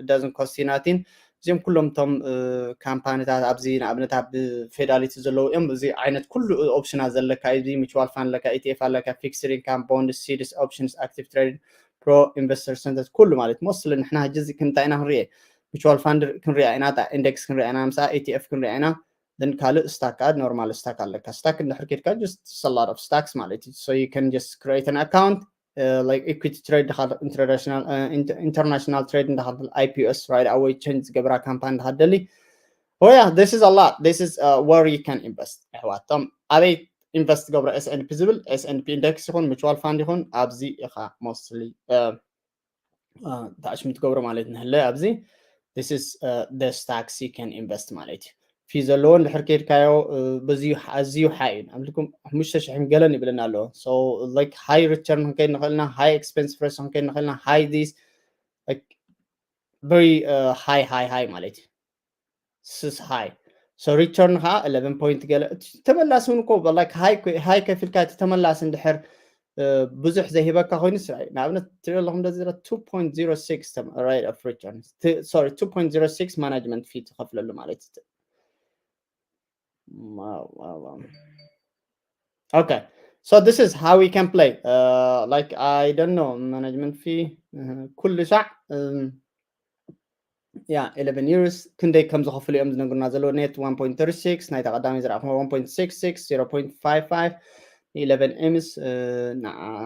it doesn't cost you nothing. እዚኦም ኩሎም እቶም፣ uh፣ ካምፓኒታት ኣብዚ ንኣብነት ኣብ Fidelity ዘለዉ እዮም። እዚ ዓይነት ኩሉ ኦፕሽናት ዘለካ እዩ። እዚ mutual fund ኣለካ፣ E T F ኣለካ፣ fixed income፣ bonds፣ seeds፣ options፣ active trading፣ pro investor sentiment፣ ኩሉ ማለት mostly ንሕና ሕጂ እዚ እንታይ ኢና ክንሪኤ? Mutual fund ክንሪኣ ኢና፣ index ክንሪኣ ኢና፣ ምሳ E T F ክንሪኣ ኢና። Then ካልእ ስታክ፣ ኣድ ኖርማል ስታክ ኣለካ። ስታክ እንድሕር ኬድካ just a lot of stocks ማለት እዩ። So you can just create an account, uh, like equity trade እንዳኻል፣ international, uh, inter-, international trade እንዳኻል፣ I P Os right away change ዝገብራ ካምፓኒ እንዳኻል ደሊ። Oh yeah, this is a lot. This is, uh, where you can invest. ኣሕዋቶም ኣበይ ኢንቨስት ገብሮ? S and P ዝብል፣ S and P index ይኹን mutual fund ይኹን ኣብዚ ኢኻ mostly፣ uh, uh, ታሽሚ ትገብሮ ማለት ንህለ ኣብዚ this is, uh, the stocks you can invest ማለት እዩ። ፊ ዘለዎ እንድሕር ከይድካዮ፣ uh፣ በዚ ኣዝዩ ሓይ እዩ። ንኣብልኩም ሓሙሽተ ሽሕን ገለን ይብለና ኣለዎ። So like high return ክንከይድ ንኽእልና፣ high expense first ክንከይድ ንኽእልና፣ high this, like very, uh, high high high ማለት እዩ። ስስ high። So return ከዓ eleven point ገለ፣ እቲ ተመላሲ እውን እኮ like high ኮ-፣ high ከፊልካ እቲ ተመላሲ እንድሕር፣ uh፣ ብዙሕ ዘይህበካ ኮይኑ ስራሕ እዩ። ንኣብነት ትሪኦ ኣለኹም እንደዚ two point zero six ተም-፣ rate of return። ት-፣ sorry፣ two point zero six management fee ትኸፍለሉ ማለት እዩ። Wow, wow, wow. Okay, so this is how we can play. Uh, like, I don't know, management fee, uh፣ ኩሉ ሻዕ፣ um፣ yeah, eleven years ክንደይ ከም ዝኸፍሉ እዮም ዝነግሩና ዘለዉ። Net one point thirty six፣ ናይታ ቀዳሚ ዝረኣኹም one point six six፣ zero point five five፣ eleven years፣ uh፣ ን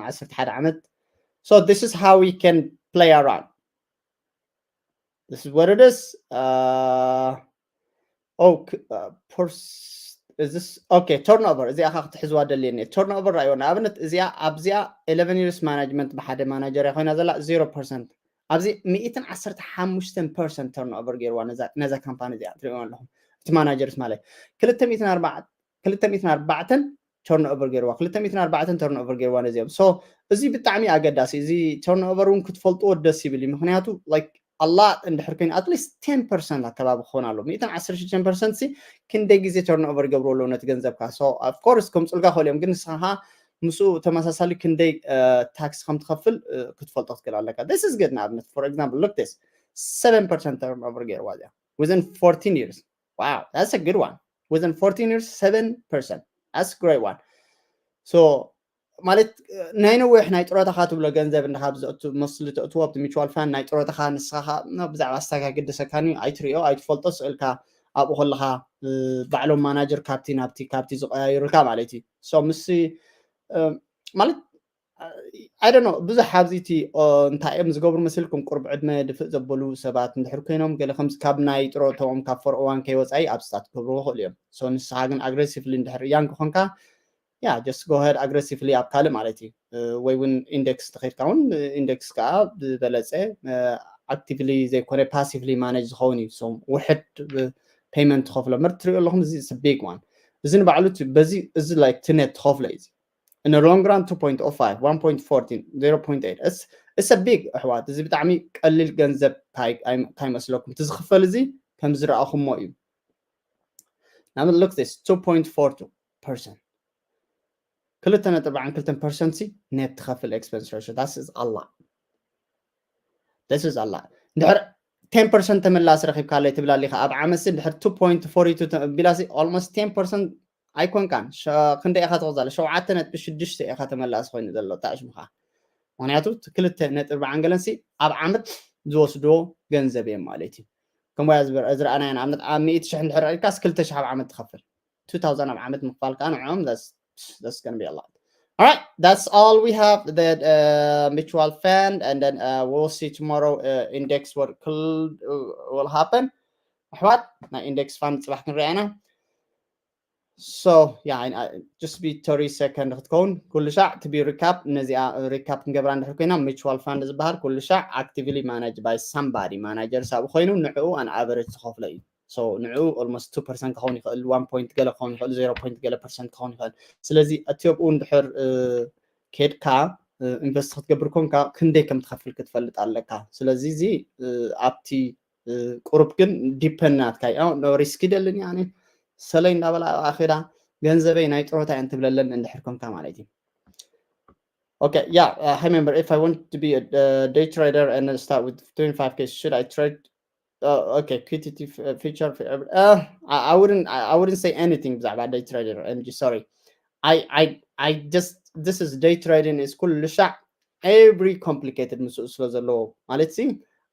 ዓሰርተ ሓደ ዓመት። So this is how we can play around. This is what it is. Uh, oh, c-, uh, pers-, is this, okay, turnover። እዚኣ ኸዓ ክትሕዝዋ ደልየኒ። Turnover ራእዮ። ንኣብነት እዚኣ፣ ኣብዚኣ eleven years management ብሓደ ማናጀር ኮይና ዘላ zero percent። ኣብዚ ሚእትን ዓሰርተ ሓሙሽተን ፐርሰንት turnover ገይርዋ ነዛ፣ ነዛ ካምፓኒ እዚኣ ትሪእዋ ኣለኹም። እቲ ማናጀርስ ማለት ክልተ ሚእትን ኣርባዕተ፣ ክልተ ሚእትን ኣርባዕተን turnover ገይርዋ፣ ክልተ ሚእትን ኣርባዕተን turnover ገይርዋ ነዚኦም። So እዚ ብጣዕሚ ኣገዳሲ፣ እዚ turnover እውን ክትፈልጥዎ ደስ ይብል እዩ። ምኽንያቱ like a lot እንድሕር ኮይኑ at least ten percent ኣከባቢ ክኾን ኣሎ። ሚእትን ዓሰርተ ሽዱሽተ ፐርሰንት ሲ ክንደይ ግዜ turnover ይገብሩ ኣለዉ ነቲ ገንዘብካ። So of course ከምፅልካ ክእሉ እዮም፣ ግን ንስኻ ምስኡ ተመሳሳሊ ክንደይ፣ uh፣ ታክስ ከም ትኸፍል፣ uh፣ ክትፈልጦ ክትክእል ኣለካ። This is good። ንኣብነት for example look this seven percent turnover ገይርዋ እዚኣ within fourteen years. Wow, that's a good one. Within fourteen years, seven percent. That's a great one. So ማለት ናይ ነዊሕ ናይ ጥሮታኻ ትብሎ ገንዘብ እንድኻ ብዘእቱ መስሊ ተእትዎ ኣብቲ mutual fund ናይ ጥሮታኻ ንስኻ ኸዓ ብዛዕባ ስታክ ኣይግድሰካን እዩ፣ ኣይትሪኦ ኣይትፈልጦ ስእልካ ኣብኡ ከለኻ፣ እ፣ ባዕሎም ማናጀር ካብቲ ናብቲ ካብቲ ዝቀያይሩልካ ማለት እዩ። So ምስቲ፣ እ፣ ማለት I don't know ብዙሕ ኣብዚ እቲ፣ ኦ፣ እንታይ እዮም ዝገብሩ መሲልኩም ቁሩብ ዕድመ ድፍእ ዘበሉ ሰባት እንድሕር ኮይኖም ገለ ከምዚ ካብ ናይ ጥሮታኦም ካብ ፎር ኦ ዋን ኬ ወፃኢ ኣብ ስታት ክገብሩ ይኽእሉ እዮም። So ንስኻ ግን ኣግሬሲቭሊ እንድሕር ያንግ ኮንካ yeah just go ahead ኣግሬሲቭሊ ኣብ ካልእ ማለት እዩ። እ፣ ወይ እውን ኢንደክስ ተኸይድካ እውን ኢንደክስ ከዓ ዝበለፀ፣ እ፣ ኣክቲቭሊ ዘይኮነ ፓሲቭሊ ማኔጅ ዝኸውን እዩ። So ውሕድ፣ እ፣ ፔይመንት ትኸፍሎ ምር ትሪኦ ኣለኹም። እዚ it's a big one። እዚ ንባዕሉ እቲ በዚ እዚ like ትነት ትኸፍሎ እዩ። In the long run two point oh five one point fourteen zero point eight it's it's a big ኣሕዋት፣ እዚ ብጣዕሚ ቀሊል ገንዘብ ካይ-፣ ካይ-፣ ካይመስለኩም። እቲ ዝኽፈል እዚ ከም ዝረኣኹሞ እዩ። ንኣብነት look this two point four two percent ክልተ ነጥቢ ኣርባዕን ክልተን ፐርሰንት ሲ ኔት ትኸፍል ኤክስፐንስ ሬሽዮ። This is a lot. This is a lot. እንድሕር ten percent ተመላሲ ረኺብካ ኣለይ ትብላ ኣሊኻ ኣብ ዓመት ሲ እንድሕር two point four two ተ-፣ ቢላ ሲ almost ten percent ኣይኮንካን። ሸ-፣ ክንደይ ኢኻ ትወስድ ዘላ? ሸውዓተ ነጥቢ ሽዱሽተ ኢኻ ተመላሲ ኮይኑ ዘሎ ታሽምኻ። ምኽንያቱ እቲ ክልተ ነጥቢ ኣርባዓን ገለን ሲ ኣብ ዓመት ዝወስድዎ ገንዘብ እዮም ማለት እዩ። ከምኡ እያ ዝብር-፣ ዝረኣናዮ ንኣብነት ኣብ ሚእቲ ሽሕ እንድሕር ሪእካስ ክልተ ሽሕ ኣብ ዓመት ትኸፍል። Two thousand ኣብ ዓመት ምኽፋል ከዓ ንዕኦም that's, that's gonna be a lot. All right, that's all we have that, uh, mutual fund, and then, uh, we'll see tomorrow, uh, index what could, uh, will happen. ኣሕዋት ናይ ኢንደክስ ፋንድ ፅባሕ ክንሪኣ ኢና። So yeah, I, I, just be thirty second ክትከውን ኩሉ ሻዕ to be recap ነዚኣ ሪካፕ ክንገብራ እንድሕር ኮይና mutual fund ዝበሃል ኩሉ ሻዕ actively managed by somebody ማናጀር ሳብ ኮይኑ ንዕኡ on average ዝኸፍሎ እዩ። So ንዕኡ almost two percent ክኸውን ይኽእል፣ one point ገለ ክኸውን ይኽእል፣ zero point ገለ ፐርሰንት ክኸውን ይኽእል። ስለዚ እቲ ኣብኡ እንድሕር፣ እ፣ ኬድካ ኢንቨስት ክትገብር ኮንካ ክንደይ ከም ትኸፍል ክትፈልጥ ኣለካ። ስለዚ እዚ ኣብቲ ቁሩብ ግን ዲፐንድ ናትካ እዩ። ሪስክ ይደልን ያኔ ሰለይ እንዳበላ ኣብኣ ኸዳ ገንዘበይ ናይ ጥሮታ እየን ትብለለን እንድሕር ኮንካ ማለት እዩ። Okay, yeah, uh, I remember if I want to be a uh, day trader and start with twenty-five K, should I trade? Uh, okay, Q T T f- uh, future. For every- Uh, I, I wouldn't. I, I wouldn't say anything ብዛዕባ day trader. I'm just sorry. I, I, I just this is day trading is ኩሉ ሻዕ every complicated ምስ ስለ ዘለዎ ማለት ሲ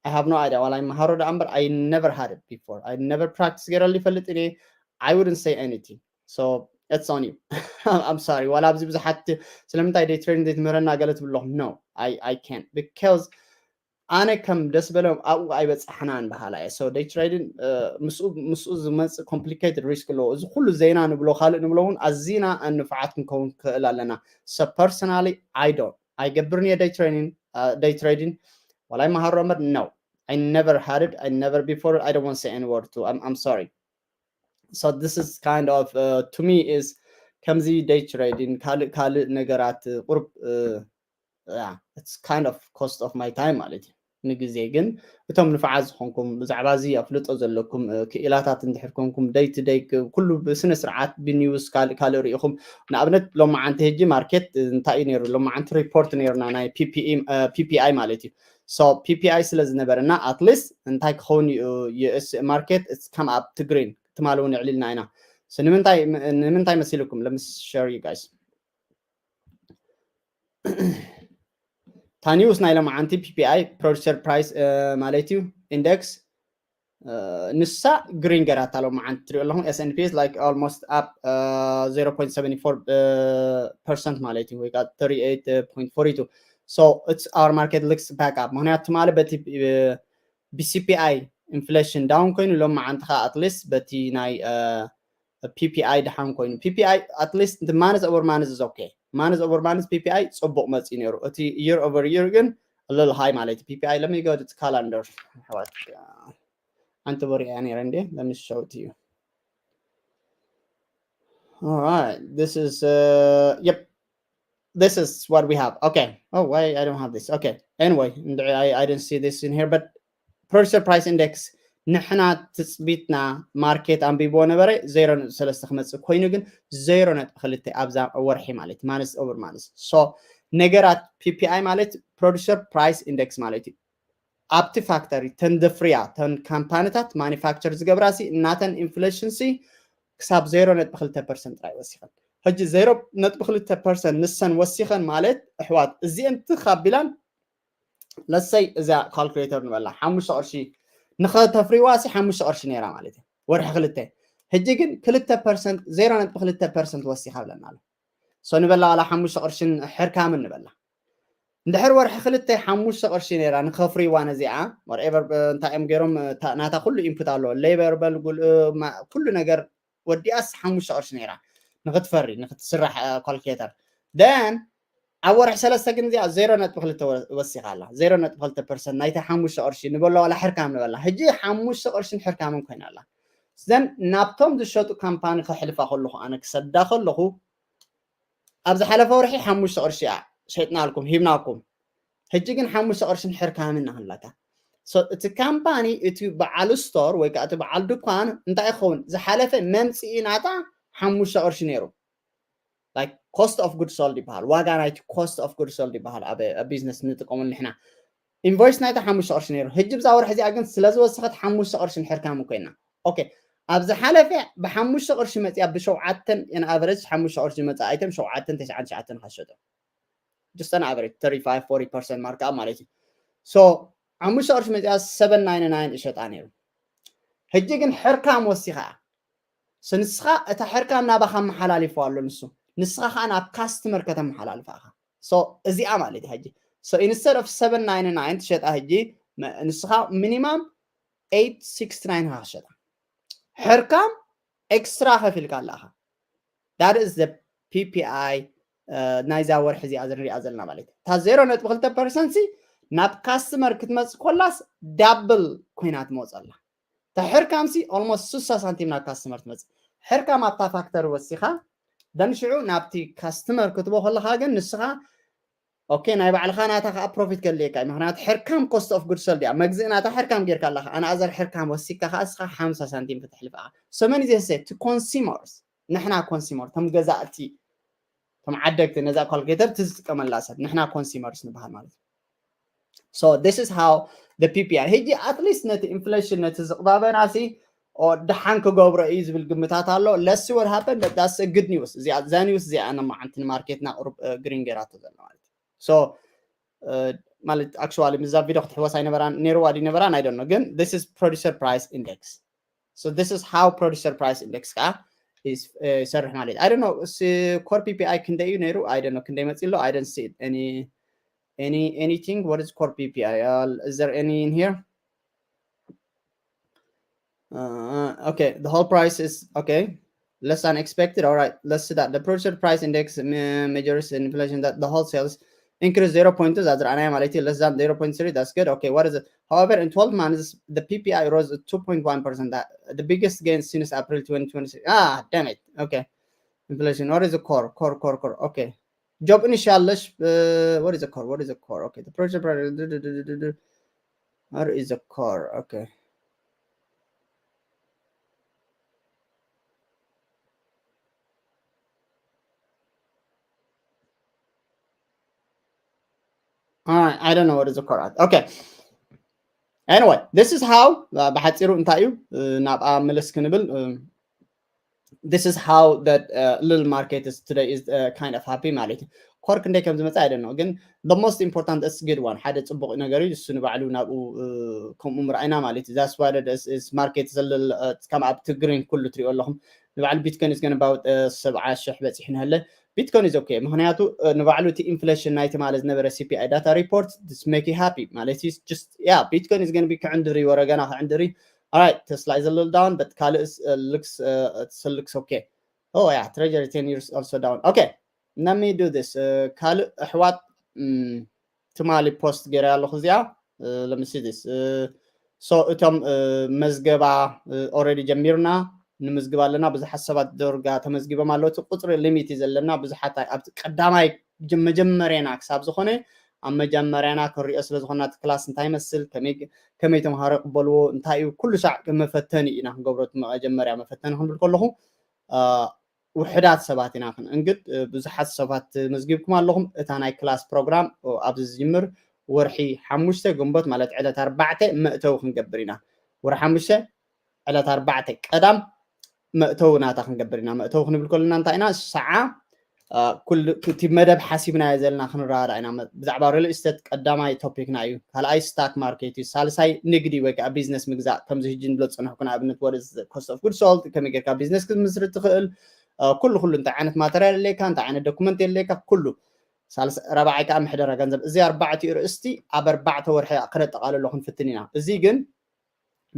I have no idea. ዋላ ይመሃሮ ዳ እምበር I never had it before. I never practice ገይረሉ ይፈልጥ እኔ I wouldn't say anything. So it's on you. I'm sorry. ዋላ ኣብዚ ብዙሓት ስለምንታይ day trading ዘይትምህረና ገለ ትብሎ? No, I, I can't because ኣነ ከም ደስ በሎም ኣብኡ ኣይበፃሕናን በሃላ እየ። So day trading ምስኡ ዝመፅእ complicated risk ኣለዎ። እዚ ኩሉ ዜና ንብሎ ካልእ ንብሎ እውን ኣዚና ንፉዓት ክንከውን ክኽእል ኣለና። So personally I don't ኣይገብርን እየ day trading. Day trading ዋላ ይመሃሮ እምበር no, I never had it. I never before. I don't want to say any word to. I'm, I'm sorry. So this is kind of uh, to me is ከምዚ day trading ካልእ ካልእ ነገራት ቁርብ it's kind of cost of my time ማለት እዩ። ንግዜ ግን እቶም ንፉዓት ዝኾንኩም ብዛዕባ እዚ ኣፍልጦ ዘለኩም ክኢላታት እንድሕር ኮንኩም day to day ኩሉ ብስነ ስርዓት ብኒውስ ካልእ ካልእ ርኢኹም ንኣብነት ሎማዓንቲ ሕጂ ማርኬት እንታይ እዩ ነይሩ? ሎማዓንቲ ሪፖርት ነይሩና ናይ P P I ማለት እዩ። So P P I ስለ ዝነበረና at least እንታይ ክኸውን እዩ? U S market it's come up to green ትማሊ እውን የዕሊልና ኢና። So ንምንታይ ንምንታይ መሲልኩም? Let me share you guys. ታኒውስ ናይ ሎማዓንቲ P P I producer price ማለት እዩ index ንሳ green ገራታ ሎማዓንቲ ትሪኦ ኣለኹም S and P is like almost up zero point seven four percent ማለት እዩ ወይ ከዓ thirty eight point four two. So it's our market looks back up ምክንያቱ ትማሊ በቲ ብ C P I inflation down ኮይኑ ሎማዓንቲ ከዓ at least በቲ ናይ P P I ድሓን ኮይኑ P P I at least minus over minus is okay. Minus over minus P P I ፅቡቅ መፂኡ ነይሩ። እቲ year over year ግን a little high ማለት እዩ። P P I let me go to calendar ኣሕዋት ሓንቲ ወሪያ ነይረ እንዴ? Let me show it to you. All right, this is uh, yep, this is what we have. Okay. Oh, why I don't have this? Okay. Anyway, I, I didn't see this in here, but producer price index ንሕና ትፅቢትና ማርኬት ኣንቢብዎ ነበረ ዜሮ ነጥቢ ሰለስተ ክመፅእ ኮይኑ ግን ዜሮ ነጥቢ ክልተ ኣብዛ ወርሒ ማለት ማነስ ኦቨር ማነስ። So ነገራት P P I ማለት producer price index ማለት እዩ። ኣብቲ ፋክተሪ ተን ዘፍርያ ተን ካምፓኒታት ማኒፋክቸር ዝገብራ ሲ እናተን ኢንፍሌሽን ሲ ክሳብ ዜሮ ነጥቢ ክልተ ፐርሰንት ጥራይ ወሲኸን። ሕጂ ዜሮ ነጥቢ ክልተ ፐርሰንት ንሰን ወሲኸን ማለት ኣሕዋት እዚአን ትኽ ኣቢላን ለሰይ እዛ ካልኩሌተር ንበላ ሓሙሽተ ቅርሺ ንኸተፍሪዋ ሲ ሓሙሽተ ቅርሺ ነይራ ማለት እዩ ወርሒ ክልተ። ሕጂ ግን ክልተ ፐርሰንት ዜሮ ነጥቢ ክልተ ፐርሰንት ወሲኻ ብለና ኣሎ። So ንበላ ዋላ ሓሙሽተ ቅርሽን ሕርካምን ንበላ እንድሕር ወርሒ ክልተ ሓሙሽተ ቅርሺ ነይራ ንኸፍሪዋ ነዚኣ whatever እንታይ እዮም ገይሮም ናታ ኩሉ ኢንፑት ኣለዎ ሌበር በል ኩሉ ነገር ወዲኣስ ሓሙሽተ ቅርሺ ነይራ ንክትፈሪ ንክትስራሕ ካልኩሌተር then ኣብ ወርሒ ሰለስተ ግን እዚኣ ዜሮ ነጥቢ ክልተ ወሲኻ ኣላ። ዜሮ ነጥቢ ክልተ ፐርሰንት ናይታ ሓሙሽተ ቅርሺ ንበሎ ዋላ ሕርካም ንበላ ሕጂ ሓሙሽተ ቅርሽን ሕርካምን ኮይና ኣላ። ዘን ናብቶም ዝሸጡ ካምፓኒ ከሕልፋ ከለኹ ኣነ ክሰዳ ከለኹ ኣብ ዝሓለፈ ወርሒ ሓሙሽተ ቅርሺ እያ ሸጥናልኩም ሂብናኩም። ሕጂ ግን ሓሙሽተ ቅርሽን ሕርካምን ናክንላካ እቲ ካምፓኒ እቲ በዓል ስቶር ወይ ከዓ እቲ በዓል ድኳን እንታይ ይኸውን ዝሓለፈ መምፅኢ ናታ ሓሙሽተ ቅርሺ ነይሩ። Like cost of good sold ይበሃል ዋጋ ናይቲ cost of good sold ይበሃል ኣብ ቢዝነስ ንጥቀመሉ ንሕና ኢንቮይስ ናይታ ሓሙሽተ ቅርሺ ነይሩ። ሕጂ ብዛ ወርሒ እዚኣ ግን ስለዝወሰኸት ሓሙሽተ ቅርሽን ሕርካምን ኮይና okay ኣብ ዝሓለፈ ብሓሙሽተ ቅርሺ መፅያ ብሸውዓተን in average ሓሙሽተ ቅርሺ ዝመፅእ ኣይተም ሸውዓተን ተስዓን ትሽዓተን ካሸጡ just an average thirty five forty percent markup ማለት እዩ። So ሓሙሽተ ቅርሺ መፅያ seven ninety nine እሸጣ ነይሩ። ሕጂ ግን ሕርካም ወሲኻ ንስኻ እታ ሕርካም ናባኻ መሓላሊፎ ኣሎ ንሱ ንስኻ ከዓ ናብ ካስትመር ከተመሓላልፋ ኢኻ። So እዚኣ ማለት እዩ ሕጂ so instead of seven ninety nine ትሸጣ ሕጂ ንስኻ ሚኒማም eight sixty nine ኢኻ ትሸጣ። ሕርካም ኤክስትራ ከፊልካ ኣለኻ። That is the P P I ናይዛ ወርሒ እዚኣ ንሪኣ ዘለና ማለት እዩ። እታ ዜሮ ነጥቢ ክልተ ፐርሰንት ናብ ካስትመር ክትመፅእ ኮላስ ዳብል ኮይና ትመፅእ ኣላ። እታ ሕርካምሲ almost ስሳ ሳንቲም ናብ ካስትመር ትመፅእ። ሕርካም ኣብታ ፋክተሪ ወሲኻ ደን ሽዑ ናብቲ ካስትመር ክትቦ ከለኻ ግን ንስኻ okay፣ ናይ ባዕልኻ ናታ ከዓ profit ከድልየካ እዩ። ምክንያቱ ሕርካም cost of goods sold እያ። መግዝእ ናታ ሕርካም ጌርካ ኣለካ፣ ኣነ ኣዘር ሕርካም ወሲካ ከዓ እስኻ ሓምሳ ሳንቲም ከተሕልፍ ኢኻ። So many they say to consumers፣ ንሕና consumer፣ ቶም ገዛእቲ፣ ቶም ዓደግቲ፣ ነዛ calculator ትጥቀመላ ሰብ ንሕና consumers ንበሃል ማለት እዩ። So this is how the P P I ሕጂ at least ነቲ inflation፣ ነቲ ዝቕባበና ሲ ድሓን ክገብሮ እዩ ዝብል ግምታት ኣሎ። Let's see what happened, but that's a good news። እዚኣ እዛ news እዚኣ ነማዓንቲ ንማርኬትና ቁሩብ green ገይራቶ ዘላ ማለት እዩ። So ማለት actually ምዛ ቪድዮ ክትሕወስ ኣይነበራን ነይርዋ ድዩ ነበራን፣ I don't know። ግን this is producer price index። So this is how producer price index ከዓ ይሰርሕ ማለት እዩ። I don't know core P P I ክንደይ እዩ ነይሩ? I don't know ክንደይ መፂ ኣሎ? I don't see it any any anything. What is core P P I? Is there any in here? Uh, okay, the whole price is okay, less than expected. All right, let's see that the producer price index measures inflation that the wholesales increase zero point two. That's right, I am less than zero point three. That's good. Okay, what is it? However, in twelve months, the P P I rose two point one percent. That the biggest gain since April twenty twenty-six. Ah, damn it. Okay, inflation. What is the core? Core, core, core. Okay, job initial. Uh, what is the core? What is the core? Okay, the producer price. What is the core? Okay. All right, I don't know what is the core. Okay. Anyway, this is how ብሓፂሩ እንታይ እዩ ናብኣ ምልስ ክንብል this is how that little market is today is kind of happy ማለት እዩ። ኮር ክንደይ ከም ዝመፅእ I don't know፣ ግን the most important is good one ሓደ ፅቡቕ ነገር እዩ። እሱ ንባዕሉ ናብኡ ከምኡ ምርኣይና ማለት እዩ። That's why that is market ዘለል ከም ኣብቲ green ኩሉ ትሪኦ ኣለኹም። ንባዕሉ ቢትኮይን is gonna about ሰብዓ ሽሕ በፂሑ ንሃለ። ቢትኮይን is okay፣ ምክንያቱ ንባዕሉ እቲ inflation ናይቲ ማለት ዝነበረ C P I data report make you happy ማለት እዩ። Just yeah, Bitcoin is gonna be ክዕንድር እዩ፣ ወረ ገና ክዕንድር እዩ። All right, Tesla is a little down, but ካልእ looks looks okay. Oh yeah, treasury ten years also down. Okay, let me do this. ካልእ ኣሕዋት ትማሊ ፖስት ገይረ ኣለኹ እዚኣ። Let me see this. So እቶም መዝገባ already ጀሚርና ንምዝግብ ኣለና። ብዙሓት ሰባት ደርጋ ተመዝጊቦም ኣለዉ። እቲ ቁፅሪ ሊሚት እዩ ዘለና። ብዙሓት ኣብቲ ቀዳማይ መጀመርያና ክሳብ ዝኾነ ኣብ መጀመርያና ክንሪኦ ስለ ዝኾና እቲ ክላስ እንታይ ይመስል፣ ከመይ ተምሃሮ ይቕበልዎ፣ እንታይ እዩ፣ ኩሉ ሳዕ መፈተኒ ኢና ክንገብሮ። መጀመርያ መፈተኒ ክንብል ከለኹ ውሕዳት ሰባት ኢና ክንእንግድ። ብዙሓት ሰባት መዝጊብኩም ኣለኹም። እታ ናይ ክላስ ፕሮግራም ኣብዚ ዝጅምር ወርሒ ሓሙሽተ ግንቦት ማለት ዕለት ኣርባዕተ መእተዊ ክንገብር ኢና። ወርሒ ሓሙሽተ ዕለት ኣርባዕተ ቀዳም መእተዊ ናታ ክንገብር ኢና። መእተዊ ክንብል ከለና እንታይ ኢና ሰዓ ኩሉ እቲ መደብ ሓሲብናዮ ዘለና ክንረዳዳ ኢና። ብዛዕባ ሪል ስቴት ቀዳማይ ቶፒክና እዩ። ካልኣይ ስታክ ማርኬት እዩ። ሳልሳይ ንግዲ ወይ ከዓ ቢዝነስ ምግዛእ፣ ከምዚ ህጂ ንብሎ ዝፀንሕኩ ንኣብነት ወደ cost of goods sold፣ ከመይ ጌርካ ቢዝነስ ክትምስርት ትኽእል፣ ኩሉ ኩሉ እንታይ ዓይነት ማተርያል የድልየካ፣ እንታይ ዓይነት ዶኩመንት የድልየካ፣ ኩሉ። ሳልሳይ ራብዓይ ከዓ ምሕደራ ገንዘብ። እዚ ኣርባዕቲኡ ርእስቲ ኣብ ኣርባዕተ ወርሒ ከነጠቓልሎ ክንፍትን ኢና። እዚ ግን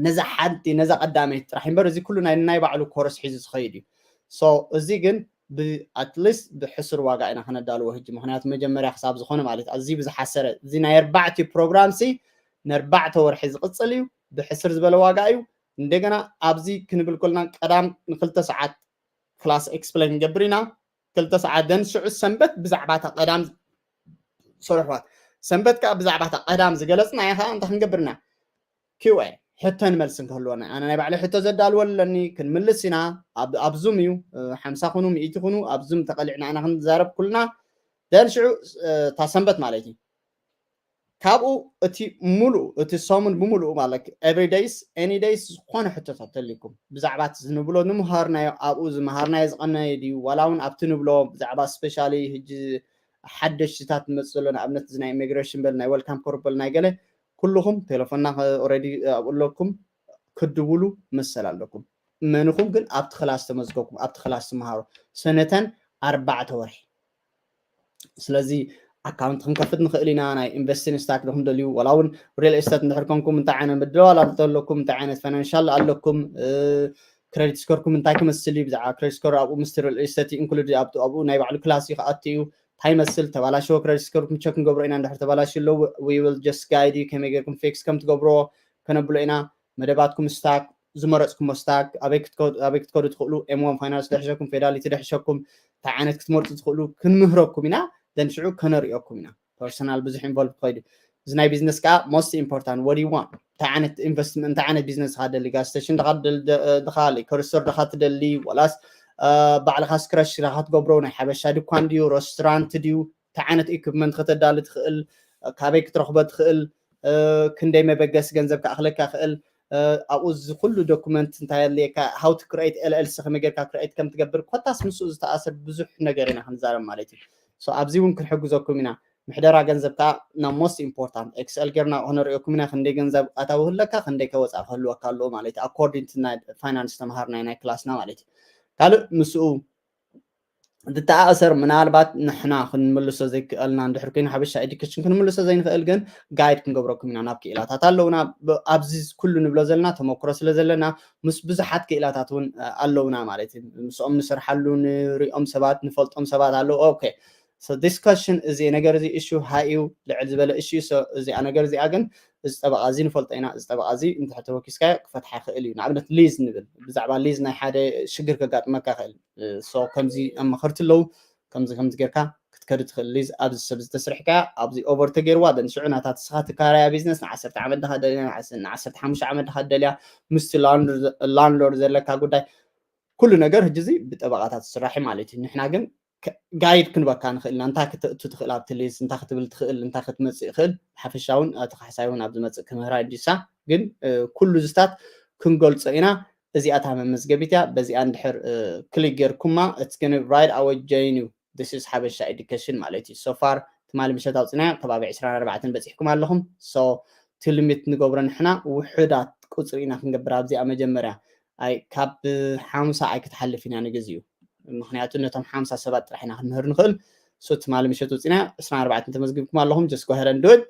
ነዛ ሓንቲ ነዛ ቀዳመይቲ ጥራሕ እምበር እዚ ኩሉ ናይ ናይ ባዕሉ ኮርስ ሒዙ ዝኸይድ እዩ። So እዚ ግን at least ብሕሱር ዋጋ ኢና ከነዳልዎ ህጂ፣ ምክንያቱ መጀመርያ ክሳብ ዝኾነ ማለት እዩ። ኣዝዩ ብዝሓሰረ እዚ ናይ ኣርባዕቲኡ ፕሮግራም ሲ ንኣርባዕተ ወርሒ ዝቕፅል እዩ። ብሕስር ዝበለ ዋጋ እዩ። እንደገና ኣብዚ ክንብል ከለና ቀዳም ንክልተ ሰዓት ክላስ ኤክስፕሌን ንገብር ኢና። ክልተ ሰዓት ደን ሽዑ ሰንበት ብዛዕባ እታ ቀዳም ሶሪ ኣሕዋት፣ ሰንበት ከዓ ብዛዕባ እታ ቀዳም ዝገለፅናያ ከዓ እንታይ ክንገብር ኢና? Q A፣ ሕቶን መልስን ክህልወና። ኣነ ናይ ባዕለይ ሕቶ ዘዳልዎ ኣለኒ፣ ክንምልስ ኢና። ኣብ ዙም እዩ፣ ሓምሳ ኩኑ ሚእቲ ኩኑ ኣብ ዙም ተቐሊዕና ኢና ክንዛረብ ኩልና። ደን ሽዑ እታ ሰንበት ማለት እዩ። ካብኡ እቲ ሙሉእ እቲ ሰሙን ብምሉኡ ማለት every days any days ዝኾነ ሕቶታት ተልይኩም ብዛዕባ እቲ ንብሎ ንምሃርናዮ ኣብኡ ዝመሃርናዮ ዝቐነየ ድዩ ዋላ እውን ኣብቲ ንብሎ ብዛዕባ ስፔሻሊ ህጂ ሓደሽትታት ዝመፅእ ዘሎ ንኣብነት እዚ ናይ ኢሚግሬሽን በል ናይ ወልካም ኮር በል ናይ ገለ ኩልኹም ቴሌፎንና already ኣብኡ ኣለኩም ክድውሉ መሰል ኣለኩም። መንኹም ግን ኣብቲ ክላስ ተመዝገብኩም ኣብቲ ክላስ ትመሃሩ ሰነተን ኣርባዕተ ወርሒ ስለዚ ኣካውንት ክንከፍት ንኽእል ኢና። ናይ ኢንቨስቲንግ ስታክ ዶ ክንደልዩ ዋላ እውን ሪል ኤስቴት እንድሕር ኮንኩም እንታይ ዓይነት ምድላዋት ኣለኩም፣ እንታይ ዓይነት ፋይናንሻል ኣለኩም፣ ክሬዲት ስኮርኩም እንታይ ክመስል እዩ፣ ብዛዕባ ክሬዲት ስኮር ኣብኡ ምስቲ ሪል ኤስቴት ኢንክሉድ ኣብኡ ናይ ባዕሉ ክላስ እዩ ክኣቱ እዩ። እንታይ ይመስል ተባላሸወ ክሬዲት ስኮርኩም ቸክ ክንገብሮ ኢና። እንድሕር ተባላሽ ኣለዉ we will just guide you ከመይ ጌርኩም ፊክስ ከም ትገብርዎ ከነብሎ ኢና። መደባትኩም ስታክ ዝመረፅኩሞ ስታክ ኣበይ ክትከዱ ትኽእሉ ኤምዋን ፋይናንስ ደሕሸኩም ፌዳሊቲ ደሕሸኩም እንታይ ዓይነት ክትመርፁ ትኽእሉ ክንምህረኩም ኢና። ደን ሽዑ ከነሪኦኩም ኢና። personal ብዙሕ involve ክኸይዱ። እዚ ናይ business ከዓ most important, what do you want? እንታይ ዓይነት investment? እንታይ ዓይነት business ካ ደሊ? Gas station ዳኻ ደሊ? ሊኮር ስቶር ዳኻ ትደሊ? ወላስ ባዕልኻ scratch ዳኻ ትገብሮ? ናይ ሓበሻ ድኳን ድዩ? Restaurant ድዩ? እንታይ ዓይነት equipment ከተዳሊ ትኽእል? ካበይ ክትረኽቦ ትኽእል? ክንደይ መበገሲ ገንዘብ ክኣኽለካ ክእል? ኣብኡ እዚ ኩሉ document እንታይ ኣድልየካ? How to create LLC ከመይ ጌርካ create ከም ትገብር? ኮታስ ምስኡ ዝተኣሰር ብዙሕ ነገር ኢና ክንዛረብ ማለት እዩ። So ኣብዚ እውን ክንሕግዘኩም ኢና። ምሕደራ ገንዘብ ከዓ ናብ most important Excel ጌርና ክነርእየኩም ኢና። ክንደይ ገንዘብ ኣታዊ ህለካ፣ ክንደይ ከወፃእ ክህልወካ ኣለዎ ማለት እዩ። According to ናይ finance ተምሃርና ናይ ክላስና ማለት እዩ። ካልእ ምስኡ ዝተኣእሰር ምናልባት ንሕና ክንምልሶ ዘይክእልና እንድሕር ኮይኑ ሓበሻ education ክንምልሶ ዘይንኽእል ግን guide ክንገብረኩም ኢና። ናብ ክኢላታት ኣለውና። ኣብዚ ኩሉ ንብሎ ዘለና ተመክሮ ስለ ዘለና ምስ ብዙሓት ክኢላታት እውን ኣለውና ማለት እዩ። ምስኦም ንሰርሓሉ ንሪኦም ሰባት ንፈልጦም ሰባት ኣለዉ። Okay, so this question እዚ ነገር እዚ issue high እዩ፣ ልዕል ዝበለ issue። So እዚኣ ነገር እዚኣ ግን እዚ ጠበቃ እዚ ንፈልጦ ኢና። እዚ ጠበቃ እዚ እንድሕር ተወኪስካዮ ክፈትሓ ይኽእል እዩ። ንኣብነት ሊዝ ንብል፣ ብዛዕባ ሊዝ ናይ ሓደ ሽግር ከጋጥመካ ይኽእል። So ከምዚ ኣማኸርቲ ኣለዉ፣ ከምዚ ከምዚ ጌርካ ክትከድ ትኽእል። ሊዝ ኣብዚ ሰብ ዝተስርሕካ ኣብዚ over ተገይርዋ ደን ሽዑ ናታ ትስኻ ትካራያ ቢዝነስ ንዓሰርተ ዓመት ድኻ ደልያ ንዓሰርተ ሓሙሽተ ዓመት ድኻ ደልያ ምስቲ landlord ዘለካ ጉዳይ ኩሉ ነገር ሕጂ እዚ ብጠበቃታት ዝስራሕ ማለት እዩ። ንሕና ግን guide ክንበካ ንኽእል ኢና። እንታይ ክተእቱ ትኽእል ኣብቲ ሊዝ፣ እንታይ ክትብል ትኽእል፣ እንታይ ክትመፅእ ይኽእል። ሓፈሻውን ተካሕሳይ እውን ኣብ ዝመፅእ ክምህራ ዲሳ ግን ኩሉ ዝታት ክንገልፆ ኢና። እዚኣ እታ መመዝገቢት እያ። በዚኣ እንድሕር click ጌርኩማ it's gonna right away join you. This is ሓበሻ education ማለት እዩ። So far ትማሊ ምሸት ኣውፅናዮ ከባቢ ዕስራን ኣርባዕተን በፂሕኩም ኣለኹም። So እቲ limit ንገብሮ ንሕና ውሑዳት ቁፅሪ ኢና ክንገብር ኣብዚኣ መጀመርያ። ኣይ ካብ ሓምሳ ኣይክትሓልፍ ኢና ንግዚኡ። ምክንያቱ ነቶም ሓምሳ ሰባት ጥራሕ ኢና ክንምህር ንኽእል። So ትማሊ ምሸት ውፅና ዕስራን ኣርባዕተን ተመዝግብኩም ኣለኹም። Just go ahead and do it.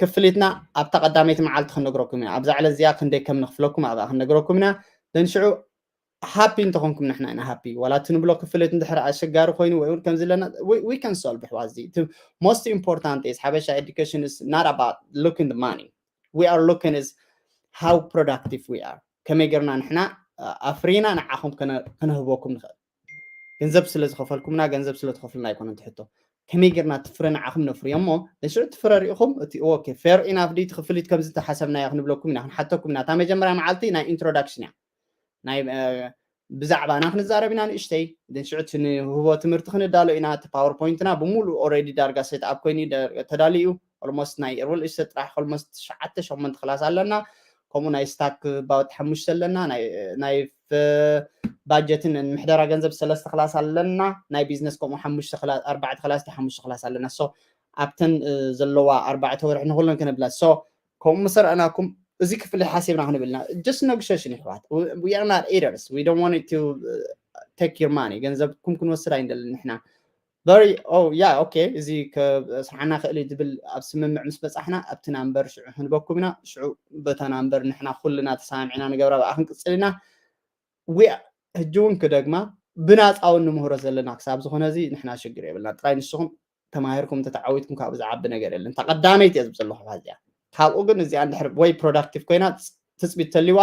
ክፍሊትና ኣብታ ቀዳመይቲ መዓልቲ ክንነግረኩም ኢና። ኣብዛ ዕለት እዚኣ ክንደይ ከም ንኽፍለኩም ኣብኣ ክንነግረኩም ኢና። Then ሽዑ ሃፒ እንተኾንኩም ንሕና ኢና ሃፒ። ዋላ እቲ ንብሎ ክፍሊት እንድሕር ኣሸጋሪ ኮይኑ ወይ እውን ከምዚ ኣለና we can solve ኣሕዋት። እዚ most important is ሓበሻ education is not about looking the money. We are looking is how productive we are. ከመይ ጌርና ንሕና ኣፍሪና ንዓኹም ከነህበኩም ንኽእል። ገንዘብ ስለ ዝኸፈልኩምና ገንዘብ ስለ ትኸፍሉና ኣይኮነን ትሕቶ። ከመይ ጌርና ትፍረ ንዓኹም ነፍርዮ እሞ ንሽዑ ትፍረ ሪኢኹም እቲ okay fair enough ድዩ ትኽፍሊት ከምዚ ተሓሰብናዮ ክንብለኩም ኢና ክንሓተኩም ኢና። እታ መጀመርያ መዓልቲ ናይ introduction እያ። ናይ ብዛዕባና ክንዛረብ ኢና ንእሽተይ። ንሽዑ እቲ ንህቦ ትምህርቲ ክንዳሎ ኢና። እቲ ፓወርፖይንትና ብምሉእ already ዳርጋ set up ኮይኑ ተዳልዩ እዩ። Almost ናይ real estate ጥራሕ almost ትሽዓተ ሸሞንተ ክላስ ኣለና። ከምኡ ናይ ስታክ ባውት ሓሙሽተ ኣለና። ናይ ባጀትን ምሕደራ ገንዘብ ሰለስተ ክላስ ኣለና። ናይ ቢዝነስ ከምኡ ሓሙሽተ ክላስ ኣርባዕተ ክላስ ሓሙሽተ ክላስ ኣለና። So ኣብተን ዘለዋ ኣርባዕተ ወርሒ ንኩለን ክነብላ። So ከምኡ ምስ ረኣናኩም እዚ ክፍሊ ሓሲብና ክንብልና just negotiation ይሕዋት። We are not eaters, we don't want to take your money. ገንዘብኩም ክንወስድ ኣይንደልን ንሕና። Very oh yeah okay እዚ ከስርሓና ክእል ዝብል ኣብ ስምምዕ ምስ በፃሕና ኣብቲ ናምበር ሽዑ ክንበኩም ኢና። ሽዑ በታ ናምበር ንሕና ኩልና ተሰማሚዕና ንገብራ ብኣ ክንቅፅል ኢና። ሕጂ እውን ክደግማ ብናፃ እውን ንምህሮ ዘለና ክሳብ ዝኾነ እዚ ንሕና ሽግር የብልና። ጥራይ ንስኹም ተማሂርኩም ተተዓዊትኩም ካብኡ ዝዓቢ ነገር የለን። እታ ቀዳመይቲ እየ ዝብል ዘለኹ እዚኣ። ካብኡ ግን እዚኣ እንድሕር ወይ productive ኮይና ትፅቢት ተልዋ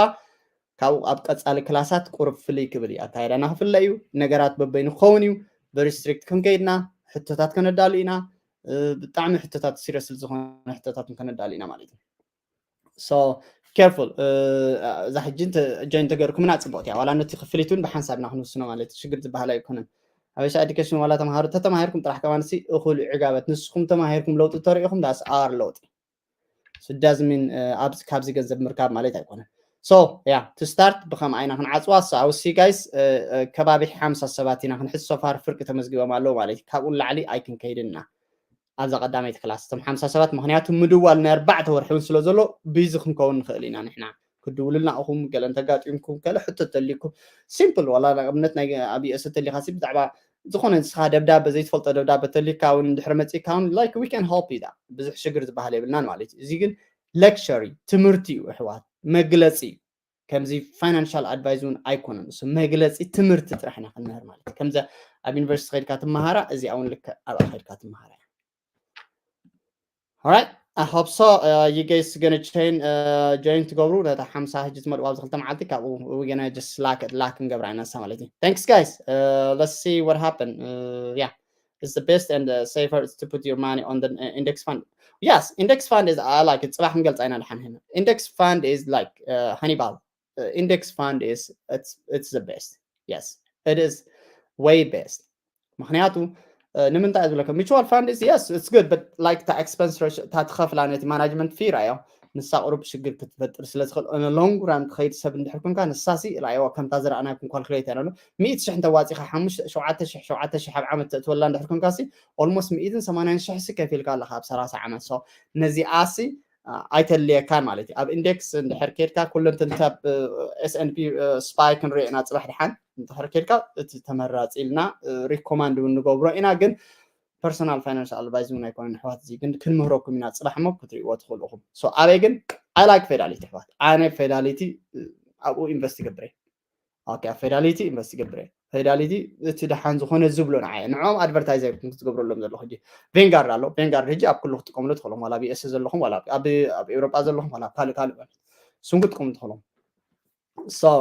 ካብኡ ኣብ ቀፃሊ ክላሳት ቁሩብ ፍልይ ክብል እዩ። ኣካይዳና ክፍለ እዩ። ነገራት በበይኑ ክኸውን እዩ። Very strict ክንከይድና ሕቶታት ከነዳሉ ኢና። ብጣዕሚ ሕቶታት serious ዝኾነ ሕቶታት ከነዳሉ ኢና ማለት እዩ። So careful። እዛ ሕጂ join ተገርኩምና ፅቡቅ እያ። ዋላ ነቲ ክፍሊት እውን ብሓንሳብና ክንውስኖ ማለት ሽግር ዝበሃል ኣይኮነን። ሓበሻ education ዋላ ተምሃሩ ተተማሂርኩም ጥራሕ ከማን ሲ እኹል ዕጋበት ንስኹም ተማሂርኩም ለውጢ ተሪኢኹም that's our ለውጢ። So doesn't mean ኣብዚ ካብዚ ገንዘብ ምርካብ ማለት ኣይኮነን። So yeah, to start ብከምኣ ኢና ክንዓፅዋ። So I will see you guys ከባቢ ሓምሳ ሰባት ኢና ክንሕዝ። So far ፍርቂ ተመዝጊቦም ኣለዉ ማለት እዩ። ካብኡ ንላዕሊ ኣይክንከይድን ኢና ኣብዛ ቀዳመይቲ ክላስ እቶም ሓምሳ ሰባት። ምክንያቱ ምድዋል ናይ ኣርባዕተ ወርሒ እውን ስለ ዘሎ busy ክንከውን ንኽእል ኢና ንሕና። ክድውሉልና ኢኹም፣ ገለ እንተጋጢምኩም፣ ገለ ሕቶ ተልይኩም simple ዋላ ንኣብነት ናይ ኣብ US ተሊካ ሲ ብዛዕባ ዝኾነ ንስኻ ደብዳበ ዘይትፈልጦ ደብዳበ ተልካ እውን እንድሕር መፂካ እውን like we can help you ብዙሕ ሽግር ዝበሃል የብልናን ማለት እዩ። እዚ ግን lecture እዩ፣ ትምህርቲ እዩ ኣሕዋት፣ መግለፂ እዩ። ከምዚ financial advice እውን ኣይኮነን፣ እሱ መግለፂ ትምህርቲ ጥራሕ ኢና ክንምህር ማለት እዩ። ከምዚ ኣብ ዩኒቨርሲቲ ከድካ ትመሃራ እዚኣ እውን ልክዕ ኣብኣ ከድካ ትመሃራ እያ። Alright, I hope so. Uh, you guys gonna join, uh, join ትገብሩ ነታ ሓምሳ ሕጂ ትመልዋ ኣብዚ ክልተ መዓልቲ ካብኡ we gonna just lock it, lock ክንገብራ ኢና ንሳ ማለት እዩ። Thanks guys. Uh, let's see what happened. Uh, yeah. it's the best and uh, safer is to put your money on the uh, index fund. Yes, index fund is uh, like it's ጽባሕ ክንገልጻ ኢና ድሓን። Index fund is like uh, Hannibal. Uh, index fund is it's it's the best. Yes, it is way best. ምክንያቱ ንምንታይ ዝብለካ mutual fund is yes it's good but like the expense ratio እታ ትኸፍላ ነቲ management fee ራዮ ንሳ ቁሩብ ሽግር ክትፈጥር ስለ ዝኽእል on long run ትኸይድ ሰብ እንድሕር ኮንካ ንሳሲ ራዮ ከምታ ዝረኣናኩም calculate ያለ ሚእቲ ሽሕ እንተዋፂኻ ሓሙሽተ ሸውዓተ ሽሕ ሸውዓተ ሽሕ ኣብ ዓመት ተእትወላ እንድሕር ኮንካሲ almost ሚእትን ሰማንያን ሽሕ ሲ ከፊልካ ኣለኻ ኣብ ሰላሳ ዓመት so ነዚኣሲ ኣይተልየካን ማለት እዩ ኣብ index እንድሕር ከድካ ኩለንትን ብ S&P spy ክንሪኦ ኢና ፅባሕ ድሓን እንድሕር ከድካ እቲ ተመራፂ ኢልና recommend እውን ንገብሮ ኢና ግን personal financial advice እውን ኣይኮነን ኣሕዋት እዚ ግን ክንምህረኩም ኢና ፅባሕ እሞ ክትሪእዎ ትኽእሉ ኢኹም so ኣበይ ግን I like Fidelity ኣሕዋት ኣነ Fidelity ኣብኡ invest ይገብር okay ኣብ Fidelity invest ይገብር Fidelity እቲ ደሓን ዝኾነ ዝብሎ ንዓየ ንዕኦም advertise ኣይኩም ክትገብረሎም ዘለኹ ሕጂ Vanguard ኣሎ Vanguard ሕጂ ኣብ ኩሉ ክትጥቀምሉ ትኽእሎም ዋላ ኣብ US ዘለኹም ዋላ ኣብ ኤውሮጳ ዘለኹም ዋላ ኣብ ካልእ ካልእ ማለት እሱም ክትጥቀሙ ትኽእሎም so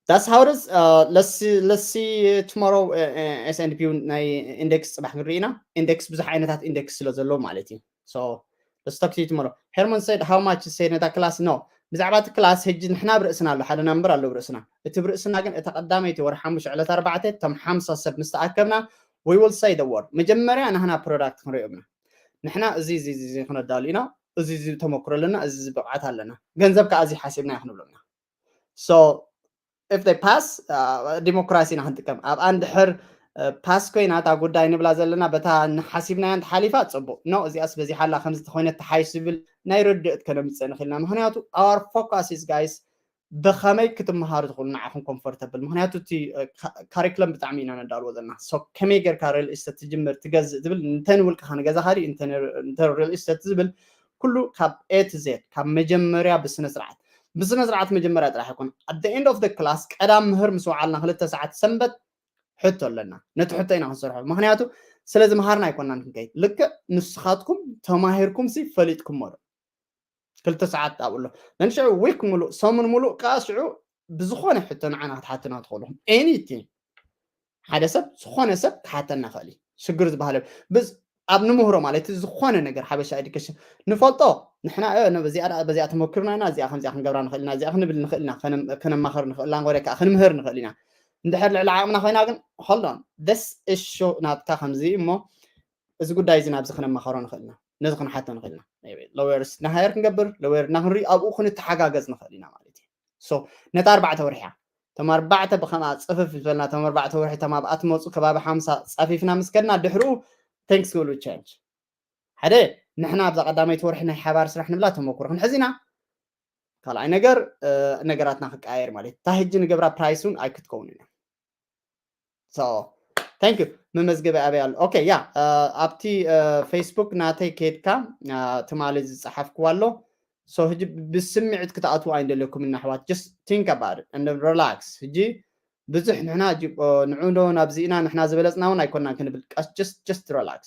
that's how it is uh, let's see let's see tomorrow uh, uh, S&P ናይ index ፅባሕ ክንርኢ ኢና index ብዙሕ ዓይነታት index ስለ ዘሎ ማለት እዩ so let's talk to you tomorrow Herman said how much is ነታ class no ብዛዕባ እቲ class ሕጂ ንሕና ብርእስና ኣሎ ሓደ number ኣሎ ብርእስና እቲ ብርእስና ግን እታ ቀዳመይቲ ወር ሓሙሽ ዕለት ኣርባዕተ እቶም ሓምሳ ሰብ ምስ ተኣከብና we will say the word መጀመርያ ናህና product ክንሪኦ ብና ንሕና እዚ እዚ እዚ ክነዳሉ ኢና እዚ እዚ ተመክሮ ኣለና እዚ እዚ ብቕዓት ኣለና ገንዘብ ከዓ እዚ ሓሲብና ክንብሎ ኢና so if they pass ዲሞክራሲ ኢና ክንጥቀም ኣብኣ እንድሕር ፓስ ኮይና እታ ጉዳይ ንብላ ዘለና በታ ንሓሲብናያ እንተሓሊፋ ፅቡቅ ኖ እዚኣስ በዚሓላ ከምዚ ተኮይነ ተሓይሽ ዝብል ናይ ርድእት ከነምፅእ ንኽእልና ምክንያቱ our focus is guys ብኸመይ ክትመሃሩ ትኽእሉ ንዓኹም comfortable ምክንያቱ እቲ curriculum ብጣዕሚ ኢና ነዳልዎ ዘለና so ከመይ ጌርካ real estate ትጅምር ትገዝእ ትብል እንተ ንውልቅኻ ንገዛኻ ድዩ እንተ real estate ዝብል ኩሉ ካብ A to Z ካብ መጀመርያ ብስነ ስርዓት ብስነ ስርዓት መጀመርያ ጥራሕ ይኮን at the end of the class ቀዳም ምህር ምስ ወዓልና ክልተ ሰዓት ሰንበት ሕቶ ኣለና ነቲ ሕቶ ኢና ክንሰርሖ ምክንያቱ ስለ ዝመሃርና ኣይኮናን ክንከይድ ልክዕ ንስኻትኩም ተማሂርኩም ሲ ፈሊጥኩሞ ዶ ክልተ ሰዓት ኣብኡ ኣሎ ነንሽዑ week ሙሉእ ሰሙን ሙሉእ ከዓ ሽዑ ብዝኾነ ሕቶ ንዓና ክትሓትና ትኽእሉ anything ሓደ ሰብ ዝኾነ ሰብ ክሓተና ክእል እዩ ሽግር ዝበሃል ኣብ ንምህሮ ማለት ዝኾነ ነገር ሓበሻ education ንፈልጦ ንሕና በዚኣ ተመክርና ኢና እዚኣ ከምዚኣ ክንገብራ ንኽእል ኢና እዚኣ ክንብል ንኽእል ኢና ከነማኸር ንኽእል ኢና ወደ ከዓ ክንምህር ንኽእል ኢና እንድሕር ልዕሊ ዓቕምና ኮይና ግን hold on this issue ናትካ ከምዚ እሞ እዚ ጉዳይ እዚ ናብዚ ክነማኸሮ ንኽእል ኢና ነዚ ክንሓቶ ንኽእል ኢና lawyers ና hire ክንገብር lawyer ና ክንርኢ ኣብኡ ክንተሓጋገዝ ንኽእል ኢና ማለት እዩ so ነታ ኣርባዕተ ወርሒ እያ እቶም ኣርባዕተ ብከምኣ ፅፍፍ ዝበልና እቶም ኣርባዕተ ወርሒ እቶም ኣብኣ ትመፁ ከባቢ ሓምሳ ፃፊፍና ምስ ከድና ድሕርኡ things will change ሓደ ንሕና ኣብዛ ቀዳመይቲ ወርሒ ናይ ሓባር ስራሕ ንብላ ተመክሮ ክንሕዝ ኢና ካልኣይ ነገር ነገራትና ክቀያየር ማለት እታ ሕጂ ንገብራ price እውን ኣይክትከውን ኢና so thank you መመዝገቢ ኣበይ ኣሎ okay yeah ኣብቲ Facebook ናተይ ከድካ ትማሊ ዝፀሓፍክዋ ኣሎ so ሕጂ ብስምዒት ክትኣትዉ ኣይንደልየኩም እና ኣሕዋት just think about it and relax ሕጂ ብዙሕ ንሕና ንዑ ዶ ናብዚ ኢና ንሕና ዝበለፅና እውን ኣይኮናን ክንብል just just relax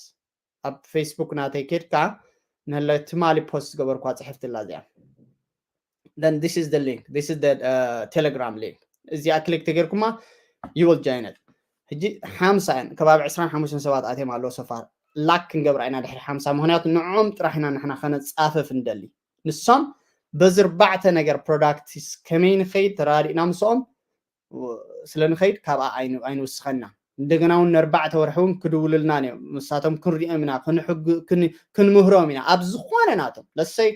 ኣብ Facebook ናተይ ከድካ ንለ ትማሊ post ዝገበርኳ ፅሕፍትላ እዚኣ then this is the link this is the uh, telegram link እዚኣ click ተገርኩማ you will join it ሕጂ ሓምሳ እየን ከባቢ ዕስራን ሓሙሽተን ሰባት ኣትዮም ኣለዎ so far like ክንገብራ ኢና ድሕሪ ሓምሳ ምክንያቱ ንዕኦም ጥራሕ ኢና ንሕና ከነፃፍፍ ንደሊ ንሶም በዚ ኣርባዕተ ነገር product ከመይ ንኸይድ ተራዲእና ምስኦም ስለ ንኸይድ ካብኣ ኣይንውስኸና እንደገና እውን ንኣርባዕተ ወርሒ እውን ክድውልልና እዮም ምሳቶም ክንሪኦም ኢና ክንምህሮም ኢና ኣብ ዝኾነ ናቶም ለሰይ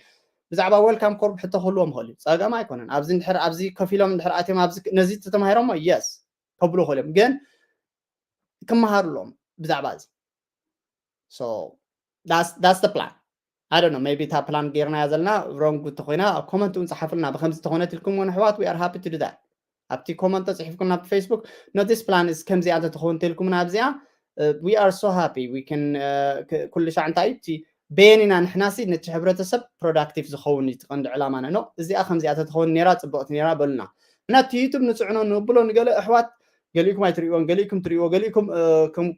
ብዛዕባ welcome corp ሕቶ ክህልዎም ይኽእል እዩ ፀገም ኣይኮነን ኣብዚ እንድሕር ኣብዚ ከፊሎም እንድሕር ኣትዮም ኣብዚ ነዚ ተተማሂሮሞ yes ከብሉ ይኽእል እዮም ግን ክመሃሩ ኣለዎም ብዛዕባ እዚ so that's that's the plan I don't know maybe እታ plan ጌርናያ ዘለና wrong እንተኮይና comment እውን ፀሓፍልና ብከምዚ ተኾነት ኢልኩም እውን ኣሕዋት we are happy to do that ኣብቲ comment ተፅሒፍኩም ናብ Facebook no this plan is ከምዚኣ እንተትኸውን ተልኩምና ኣብዚኣ we are so happy we can ኩሉ ሻዕ እንታይ እቲ በየን ኢና ንሕናሲ ነቲ ሕብረተሰብ productive ዝኸውን እዩ ትቐንዲ ዕላማና no እዚኣ ከምዚኣ ተትኸውን ነራ ፅብቕቲ ነራ በሉና እና እቲ YouTube ንፅዕኖ ንብሎ ንገለ ኣሕዋት ገሊእኩም ኣይትርእይዎን ገሊእኩም ትርእይዎ ገሊእኩም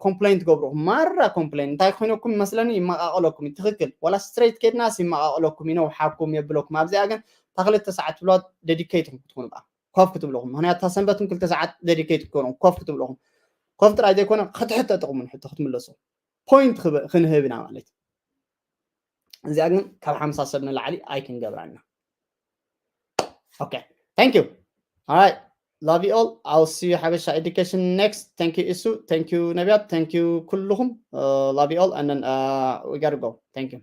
complain ትገብሩ ማራ complain እንታይ ኮይነኩም መስለኒ ይመቃቀለኩም እዩ ትክክል ዋላ straight ከድናስ ይመቃቀለኩም ይነውሓኩም የብለኩም ኣብዚኣ ግን እታ ክልተ ሰዓት ትብሎ dedicate ክትኮኑ በኣ ኮፍ ክትብለኹም ምክንያቱ እታ ሰንበትኩም ክልተ ሰዓት dedicate ክትኮኑ ኮፍ ክትብለኹም ኮፍ ጥራይ ዘይኮነ ክትሕተጥኹም ሕቶ ክትምለሱ point ክንህብ ኢና ማለት እዩ። እዚኣ ግን ካብ ሓምሳ ሰብ ንላዕሊ ኣይክንገብራ ኢና። Okay, thank you. All right, love you all. I'll see you ሓበሻ education next. Thank you ኢሱ, thank you ነቢያት፣ thank you ኩልኹም. Uh, love you all, and then uh, we gotta go. Thank you.